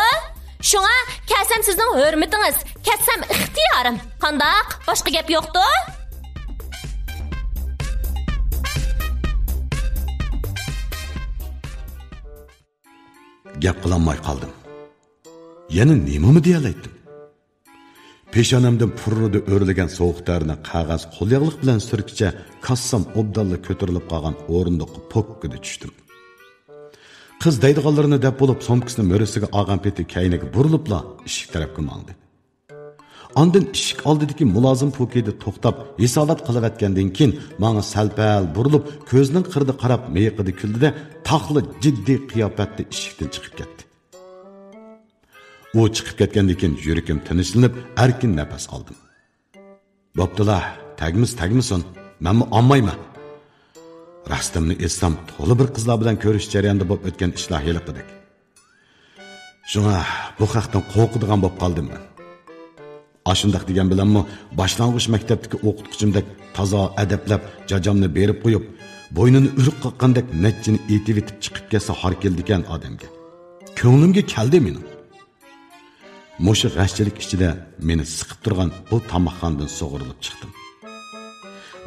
شۇڭا كەلسەم سىزنىڭ ھۆرمىتىڭىز، كەتسەم ئىختىيارىم. قانداق؟ باشقا گەپ يوقتۇ؟ گەپ قىلالماي قالدىم. يەنە نېمىمۇ دېيەلەيتتىم؟ پېشانەمدىن پۇررىدە ئۆرلىگەن سوغۇق تەرنى قەغەز قولياغلىق بىلەن سۈرتكىچە كاسسام ئوبدانلا كۆتۈرۈلۈپ قالغان ئورۇندۇققا پوككىدە چۈشتۈم. قىز دەيدىغانلىرىنى دەپ بولۇپ، سومكىسىنى مۈرىسىگە ئالغان پېتى كەينىگە بۇرۇلۇپلا ئىشىك تەرەپكە ماڭدى. ئاندىن ئىشىك ئالدىدىكى مۇلازىم پوكىيدا توختاپ، ھېسالات قىلىۋەتكەندىن كېيىن، ماڭا سەل-پەل بۇرۇلۇپ، كۆزىنىڭ قىرىدا قاراپ، مىيىقىدا كۈلدى-دە، تاخلا جىددىي قىياپەتتە ئىشىكتىن چىقىپ كەتتى. ئۇ چىقىپ كەتكەندىن كېيىن، يۈرىكىم تىنچلىنىپ، ئەركىن نەپەس ئالدىم. بوپتۇلا، تەگمىسە تەگمىسۇن، مەنمۇ ئالمايمەن. راستىمنى ئېيتسام، تولا بىر قىزلار بىلەن كۆرۈشۈش جەريانىدا بولۇپ ئۆتكەن ئىشلار ھېلىقىدەك. شۇڭا بۇ خەقتىن قورقىدىغان بولۇپ قالدىم مەن. ئاشۇنداق دېگەن بىلەنمۇ، باشلانغۇچ مەكتەپتىكى ئوقۇتقۇچىمدەك تازا ئەدەپلەپ، جاجامنى بېرىپ قويۇپ، بوينىنى ئۈرۈپ قاققاندەك نەچچىنى ئېتىۋېتىپ چىقىپ كەتسە ھار كېلىدىكەن ئادەمگە. كۆڭلۈمگە كەلدى مېنىڭ. مۇشۇ غەشچىلىك ئىچىدە مېنى سىقىپ تۇرغان بۇ تاماقخانىدىن سۇغۇرۇلۇپ چىقتىم.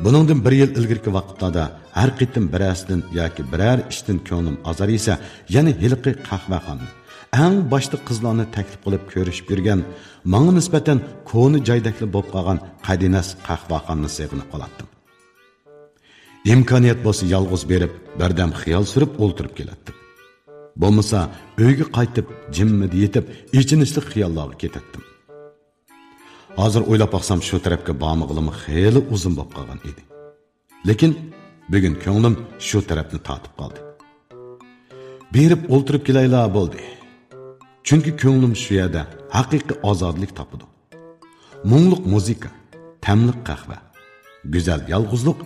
بۇنىڭدىن بىر يىل ئىلگىرىكى ۋاقىتلاردا ھەر قېتىم بىرەرسىدىن ياكى بىرەر ئىشتىن كۆڭلۈم ئازار يېسە، يەنە ھېلىقى قەھۋەخانا، ئەڭ باشتا قىزلارنى تەكلىپ قىلىپ كۆرۈشۈپ يۈرگەن، ماڭا نىسبەتەن كونا جايدەكلا بولۇپ قالغان قەدىنەس قەھۋەخانىنى سېغىنىپ قالاتتىم. ئىمكانىيەت بولسا يالغۇز بېرىپ، بىردەم خىيال سۈرۈپ ئولتۇرۇپ كېلەتتىم. بولمىسا ئۆيگە قايتىپ، جىممىدە يېتىپ، ئېچىنىشلىق خىياللارغا كېتەتتىم. ھازىر ئويلاپ باقسام، شۇ تەرەپكە بارمىغىلىمۇ خېلى ئۇزۇن بولۇپ قالغان ئىدى. لېكىن بۈگۈن كۆڭلۈم شۇ تەرەپنى تارتىپ قالدى. بېرىپ ئولتۇرۇپ كېلەيلا بولدى. چۈنكى كۆڭلۈم شۇ يەردە ھەقىقىي ئازادىلىك تاپىدۇ. مۇڭلۇق مۇزىكا، تەملىك قەھۋە، گۈزەل يالغۇزلۇق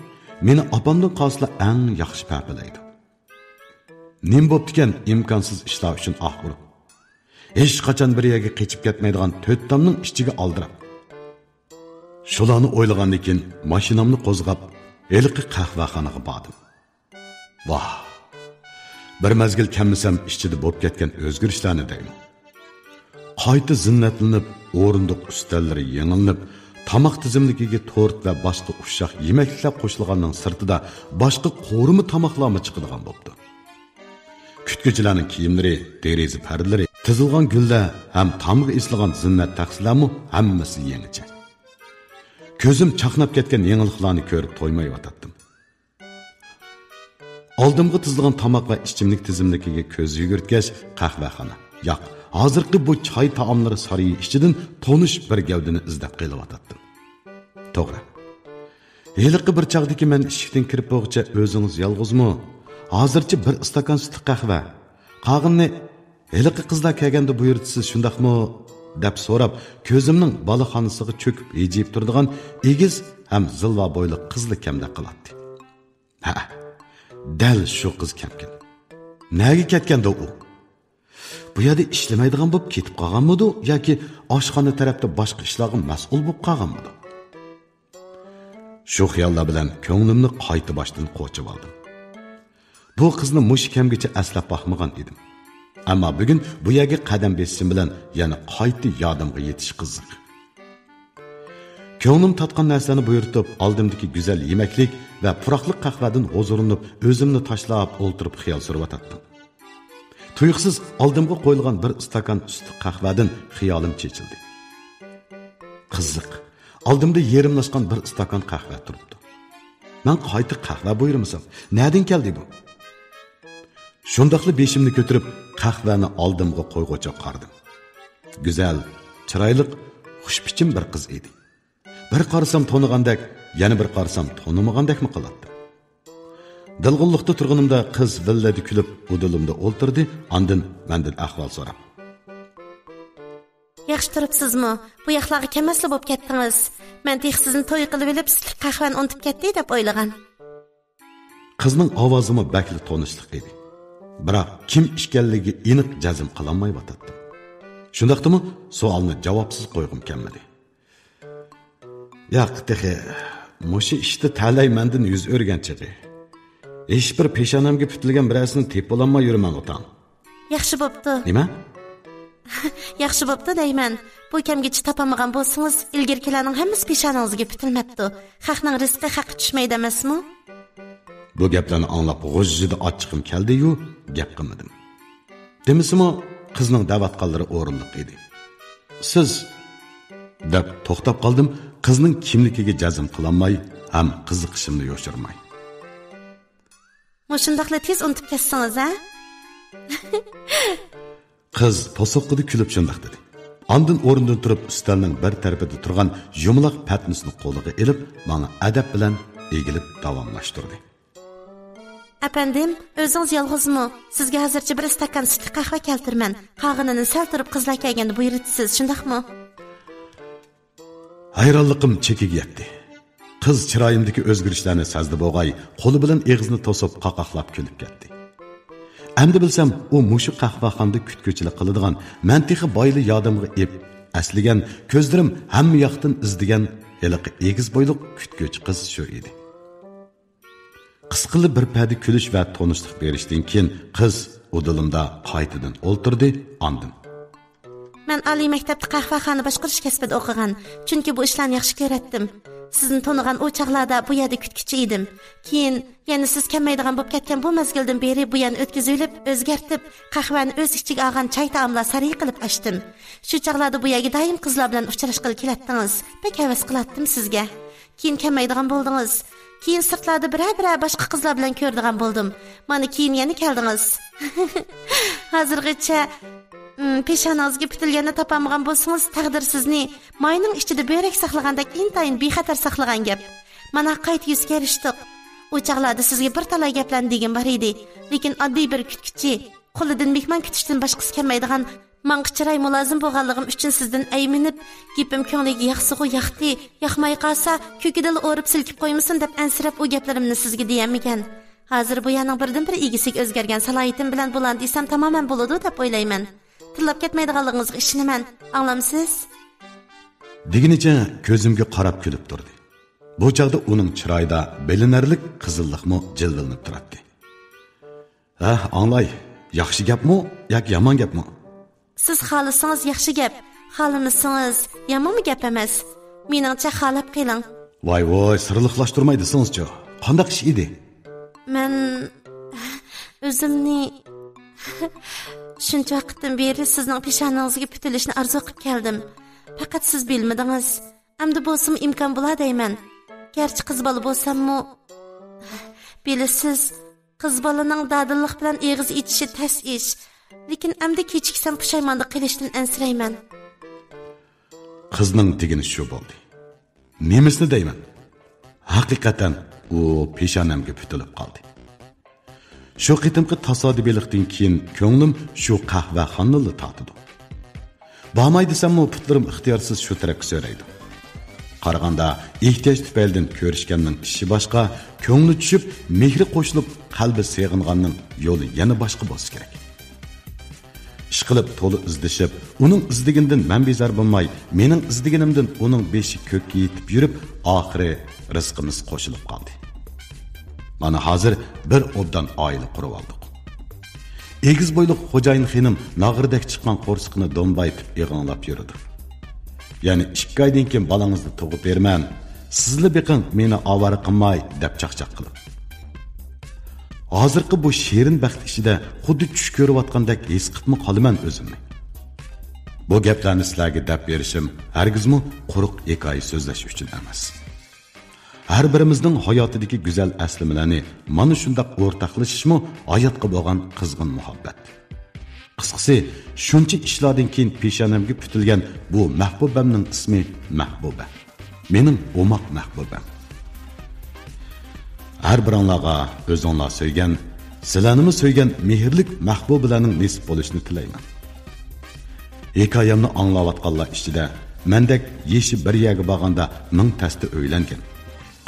مېنى ئاپامدىن قالسىلا ئەڭ ياخشى پەپىلەيدۇ. نېمە بوپتىكەن ئىمكانسىز ئىشلار ئۈچۈن ئاھ ئۇرۇپ، ھېچقاچان بىر يەرگە قېچىپ كەتمەيدىغان تۆت تامنىڭ ئىچىگە ئالدىراپ؟ شۇلارنى ئويلىغاندىن كېيىن ماشىنامنى قوزغاپ، ھېلىقى قەھۋەخانىغا باردىم. ۋاھ! بىر مەزگىل كەلمىسەم ئىچىدە بولۇپ كەتكەن ئۆزگىرىشلەرنى دەيمەن. قايتا زىننەتلىنىپ، ئورۇندۇق ئۈستەللىرى يېڭىلىنىپ، تاماق تىزىملىكىگە تورت ۋە باشقا ئۇششاق يېمەكلىكلەر قوشۇلغاننىڭ سىرتىدا باشقا قورۇما تاماقلارمۇ چىقىدىغان بوپتۇ. كۈتكۈچىلەرنىڭ كىيىملىرى، دېرىزە پەردىلىرى، تىزىلغان گۈللەر ھەم تامغا ئېسىلغان زىننەت تەخسىلەرمۇ ھەممىسى يېڭىچە. كۆزۈم چاقناپ كەتكەن يېڭىلىقلارنى كۆرۈپ تويمايۋاتاتتىم. ئالدىمغا تىزىلغان تاماق ۋە ئىچىملىك تىزىملىكىگە كۆز يۈگۈرتكەچ، قەھۋەخانا، ياق، ھازىرقى بۇ چاي تائاملىرى سارىيى ئىچىدىن تونۇش بىر گەۋدىنى ئىزدەپ قېلىۋاتاتتىم. توغرا. ھېلىقى بىر چاغدىكى مەن ئىشىكتىن كىرىپ بولغۇچە ئۆزىڭىز يالغۇزمۇ؟ ھازىرچە بىر ئىستاكان سۈتلۈك قەھۋە. قالغىنىنى ھېلىقى قىزلار كەلگەندە بۇيرۇتىسىز، شۇنداقمۇ؟ دەپ سوراپ، كۆزۈمنىڭ بالىخانىسىغا چۆكۈپ ھىجىيىپ تۇرىدىغان ئېگىز ھەم زىلۋا بويلۇق قىزلا كەمدەك قىلاتتى. ھە، دەل شۇ قىز كەمكىن. نەگە كەتكەندۇ ئۇ؟ بۇ يەردە ئىشلىمەيدىغان بولۇپ كېتىپ قالغانمىدۇ ياكى ئاشخانا تەرەپتە باشقا ئىشلارغا مەسئۇل بولۇپ قالغانمىدۇ؟ شۇ خىياللار بىلەن كۆڭلۈمنى قايتا باشتىن قوچۇۋالدىم. بۇ قىزنى مۇشۇ كەمگىچە ئەسلەپ باقمىغان ئىدىم. ئەمما بۈگۈن بۇ يەرگە قەدەم بېسىشىم بىلەن يەنە قايتا يادىمغا يېتىشى قىزىق. كۆڭلۈم تارتقان نەرسىلەرنى بۇيرۇتۇپ، ئالدىمدىكى گۈزەل يېمەكلىك ۋە پۇراقلىق قەھۋەدىن ھۇزۇرلىنىپ، ئۆزۈمنى تاشلاپ ئولتۇرۇپ خىيال سۈرۈۋاتاتتىم. تۇيۇقسىز ئالدىمغا قويۇلغان بىر ئىستاكان سۈتلۈك قەھۋەدىن خىيالىم چېچىلدى. قىزىق، ئالدىمدا يېرىملاشقان بىر ئىستاكان قەھۋە تۇرۇپتۇ. مەن قايتا قەھۋە بۇيرۇمىسام، نەدىن كەلدى بۇ؟ شۇنداقلا بېشىمنى كۆتۈرۈپ، قەھۋەنى ئالدىمغا قويغۇچە قارىدىم. گۈزەل، چىرايلىق، خۇشبىچىم بىر قىز ئىدى. بىر قارىسام تونۇغاندەك، يەنە بىر قارىسام تونۇمىغاندەكمۇ قىلاتتىم. دالغۇنلۇقتا تۇرغىنىمدا قىز ۋىللىدە كۈلۈپ، ئۇدۇلۇمدا ئولتۇردى، ئاندىن مەندىن ئەھۋال سوراپ. ياخشى تۇرۇپسىزمۇ؟ بۇ ياقلارغا كەلمەسلا بوپ كەتتىڭىز. مەن تېخى سىزنى توي قىلىۋېلىپ، سۈتلۈك قەھۋەنى ئۇنتۇپ كەتتى دەپ ئويلىغان. قىزنىڭ ئاۋازىمۇ بەكلا تونۇشلۇق ئىدى. بىراق كىم ئىكەنلىكىگە ئېنىق جەزم قىلالمايۋاتاتتىم. شۇنداقتىمۇ سوئالنى جاۋابسىز قويغۇم كەلمىدى. ياق، تېخى مۇشۇ ئىشتا تەلەي مەندىن يۈز ئۆرۈگەن چېغى. ھېچبىر پېشانەمگە پۈتۈلگەن بىرەرسىنى تېپىپ بولالماي يۈرىمەن، ئوتاڭ. ياخشى بوپتۇ. نېمە؟ ياخشى بوپتۇ دەيمەن. بۇ كەمگىچە تاپالمىغان بولسىڭىز، ئىلگىرىكىلەرنىڭ ھەممىسى پېشانىڭىزگە پۈتۈلمەپتۇ. خەقنىڭ رىزقى خەققە چۈشمەيدۇ ئەمەسمۇ؟ بۇ گەپلەرنى ئاڭلاپ غۇژژىدە ئاچچىقىم كەلدى-يۇ، گەپ قىلمىدىم. دېمىسىمۇ، قىزنىڭ دەۋاتقانلىرى ئورۇنلۇق ئىدى. سىز، دەپ توختاپ قالدىم، قىزنىڭ كىملىكىگە جەزم قىلالماي ھەم قىزىقىشىمنى يوشۇرماي. مۇشۇنداقلا تېز ئۇنتۇپ كەتسىڭىز، ھە؟ قىز توسۇققىدە كۈلۈپ شۇنداق دېدى. ئاندىن ئورنىدىن تۇرۇپ، ئۈستەلنىڭ بىر تەرىپىدە تۇرغان يۇمىلاق پەتنۇسنى قولىغا ئېلىپ، ماڭا ئەدەپ بىلەن ئېگىلىپ داۋاملاشتۇردى. ئەپەندىم، ئۆزىڭىز يالغۇزمۇ؟ سىزگە ھازىرچە بىر ئىستاكان سۈتلۈك قەھۋە كەلتۈرىمەن. قالغىنىنى سەل تۇرۇپ قىزلار كەلگەندە بۇيرۇتىسىز، شۇنداقمۇ؟ ھەيرانلىقىم چېكىگە يەتتى. قىز چىرايىمدىكى ئۆزگىرىشلەرنى سەزدى بوغاي، قولى بىلەن ئېغىزىنى توسۇپ، قاقاقلاپ كۈلۈپ كەتتى. ئەمدى بىلسەم، ئۇ مۇشۇ قەھۋەخانىدا كۈتكۈچىلىك قىلىدىغان، مەن تېخى بايىلا يادىمغا ئېپ ئەسلىگەن، كۆزلىرىم ھەممە ياقتىن ئىزدىگەن ھېلىقى ئېگىز بويلۇق كۈتكۈچى قىز شۇ ئىدى. قىسقىلا بىر پەدە كۈلۈش ۋە تونۇشلۇق بېرىشتىن كېيىن، قىز ئۇدۇلۇمدا قايتىدىن ئولتۇردى، ئاندىن. مەن ئالىي مەكتەپتە قەھۋەخانا باشقۇرۇش كەسپىدە ئوقۇغان، چۈنكى بۇ ئىشلارنى ياخشى كۆرەتتىم. سىزنى تونۇغان ئۇ چاغلاردا بۇ يەردە كۈتكۈچى ئىدىم. كېيىن يەنە سىز كەلمەيدىغان بولۇپ كەتكەن بۇ مەزگىلدىن بېرى بۇ يەرنى ئۆتكۈزۈۋېلىپ، ئۆزگەرتىپ، قەھۋەنى ئۆز ئىچىگە ئالغان چاي تائاملار سارىيى قىلىپ ئاچتىم. شۇ چاغلاردا بۇ يەرگە دائىم قىزلار بىلەن ئۇچراشقىلى كېلەتتىڭىز. بەك ھەۋەس قىلاتتىم سىزگە. كېيىن كەلمەيدىغان بولدىڭىز. كېيىن سىرتلاردا بىرەر-بىرەر باشقا قىزلار بىلەن كۆرىدىغان بولدۇم. مانا كېيىن يەنە كەلدىڭىز. ھازىرغىچە، ئىم، پېشانىڭىزگە پۈتۈلگەننى تاپالمىغان بولسىڭىز، تەقدىر سىزنى ماينىڭ ئىچىدە بۆرەك ساقلىغاندەك ئىنتايىن بىخەتەر ساقلىغان گەپ. مانا قايتا يۈز كۆرۈشتۇق. ئۇ چاغلاردا سىزگە بىر تالاي گەپلەرنى دېگۈم بار ئىدى. لېكىن ئاددىي بىر كۈتكۈچى، قولىدىن مېھمان كۈتۈشتىن باشقىسى كەلمەيدىغان، ماڭا چىراي مۇلازىم بولغانلىقىم ئۈچۈن سىزدىن ئەيمىنىپ، گېپىم كۆڭلىگە ياقسىغۇ ياقتى، ياقماي قالسا، كۆكىدىلا ئورۇپ سىلكىپ قويمىسۇن دەپ ئەنسىرەپ ئۇ گەپلىرىمنى سىزگە دېيەلمىگەن. ھازىر بۇ يەرنىڭ بىردىنبىر ئىگىسىگە ئۆزگەرگەن سالاھىيىتىم بىلەن بۇلارنى دېسەم تامامەن بولىدۇ دەپ ئويلايمەن. تىللاپ كەتمەيدىغانلىقىڭىزغا ئىشىنىمەن. ئاڭلامسىز؟ دېگىنىچە كۆزۈمگە قاراپ كۈلۈپ تۇردى. بۇ چاغدا ئۇنىڭ چىرايىدا بىلىنەرلىك قىزىللىقمۇ جىلۋىلىنىپ تۇراتتى. ھە، ئاڭلاي. ياخشى گەپمۇ ياكى يامان گەپمۇ؟ سىز خالىسىڭىز ياخشى گەپ، خالىمىسىڭىز يامانمۇ گەپ ئەمەس. مېنىڭچە خالاپ قېلىڭ. ۋاي ۋاي، سىرلىقلاشتۇرماي دېسىڭىزچۇ؟ قانداق ئىش ئىدى؟ مەن ئۆزۈمنى شۇنچە ۋاقىتتىن بېرى سىزنىڭ پېشانىڭىزگە پۈتۈلۈشنى ئارزۇ قىلىپ كەلدىم. پەقەت سىز بىلمىدىڭىز. ئەمدى بولسىمۇ ئىمكان بولا دەيمەن. گەرچە قىز بالا بولساممۇ، بىلىسىز، قىز بالىنىڭ دادىللىق بىلەن ئېغىز ئېچىشى تەس ئىش. لېكىن ئەمدى كېچىكسەم پۇشايماندا قېلىشتىن ئەنسىرەيمەن. قىزنىڭ دېگىنى شۇ بولدى. نېمىسىنى دەيمەن؟ ھەقىقەتەن ئۇ پېشانەمگە پۈتۈلۈپ قالدى. شۇ قېتىمقى تاسادىپىيلىقتىن كېيىن كۆڭلۈم شۇ قەھۋەخانىلا تارتىدۇ. بارماي دېسەممۇ پۇتلىرىم ئىختىيارسىز شۇ تەرەپكە سۆرەيدۇ. قارىغاندا ئېھتىياج تۈپەيلىدىن كۆرۈشكەننىڭ ئىشى باشقا، كۆڭلى چۈشۈپ، مېھرى قوشۇلۇپ، قەلبى سېغىنغاننىڭ يولى يەنە باشقا بولسا كېرەك. ئىشقىلىپ تولا ئىزدىشىپ، ئۇنىڭ ئىزدىگىنىدىن مەن بىزار بولماي، مېنىڭ ئىزدىگىنىمدىن ئۇنىڭ بېشى كۆككە يېتىپ يۈرۈپ، ئاخىرى رىزقىمىز قوشۇلۇپ قالدى. مانا ھازىر بىر ئوبدان ئائىلە قۇرۇۋالدۇق. ئېگىز بويلۇق خوجايىن خېنىم ناغرىدەك چىققان قورسىقىنى دومبايتىپ ئېغىڭلاپ يۈرىدۇ. يەنە ئىككى ئايدىن كېيىن بالىڭىزنى تۇغۇپ بېرىمەن، سىزلا بېقىڭ، مېنى ئاۋارە قىلماي، دەپ چاقچاق قىلىپ. ھازىرقى بۇ شېرىن بەخت ئىچىدە خۇددى چۈش كۆرۈۋاتقاندەك ھېس قىپمۇ قالىمەن ئۆزۈمنى. بۇ گەپلەرنى سىلەرگە دەپ بېرىشىم ھەرگىزمۇ قۇرۇق ھېكايە سۆزلەش ئۈچۈن ئەمەس. ھەر بىرىمىزنىڭ ھاياتىدىكى گۈزەل ئەسلىمىلەرنى مانا شۇنداق ئورتاقلىشىشمۇ ھاياتقا بولغان قىزغىن مۇھەببەت. قىسقىسى، شۇنچە ئىشلاردىن كېيىن پېشانەمگە پۈتۈلگەن بۇ مەھبۇبەمنىڭ ئىسمى مەھبۇبە. مېنىڭ ئوماق مەھبۇبەم. ھەر بىرىڭلارغا ئۆزۈڭلار سۆيگەن، سىلەرنىمۇ سۆيگەن مېھىرلىك مەھبۇبىلەرنىڭ نېسىپ بولۇشىنى تىلەيمەن. ھېكايەمنى ئاڭلاۋاتقانلار ئىچىدە مەندەك يېشى بىر يەرگە بارغاندا مىڭ تەستە ئۆيلەنگەن،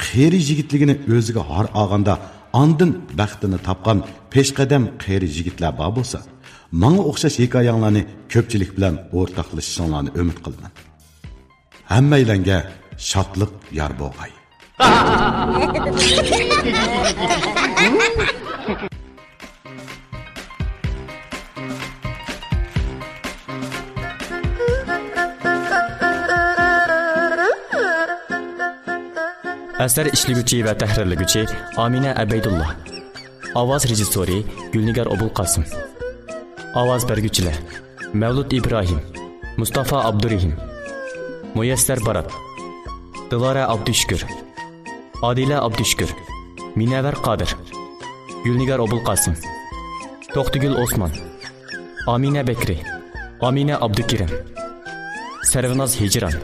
قېرى يىگىتلىكىنى ئۆزىگە ھار ئالغاندا ئاندىن بەختىنى تاپقان پېشقەدەم قېرى يىگىتلەر بار بولسا، ماڭا ئوخشاش ھېكايەڭلارنى كۆپچىلىك بىلەن ئورتاقلىشىشىڭلارنى ئۈمىد قىلىمەن. ھەممەيلەنگە شادلىق يار بولغاي. ئەسەر ئىشلىگۈچى ۋە تەھرىرلىگۈچى ئامىنە ئەبەيدۇللا. ئاۋاز رېژىسسورى گۈلنىگار ئوبۇلقاسىم. ئاۋاز بەرگۈچىلەر: مەۋلۇت ئىبراھىم، مۇستافا ئابدۇرېھىم، مۇيەسسەر بارات، دىلارە ئابدۇشۈكۈر، ئادىلە ئابدۇشۈكۈر، مىنەۋەر قادىر، گۈلنىگار ئوبۇلقاسىم، توختىگۈل ئوسمان، ئامىنە بەكرى، ئامىنە ئابدۇكېرىم، سەرۋىناز ھىجران،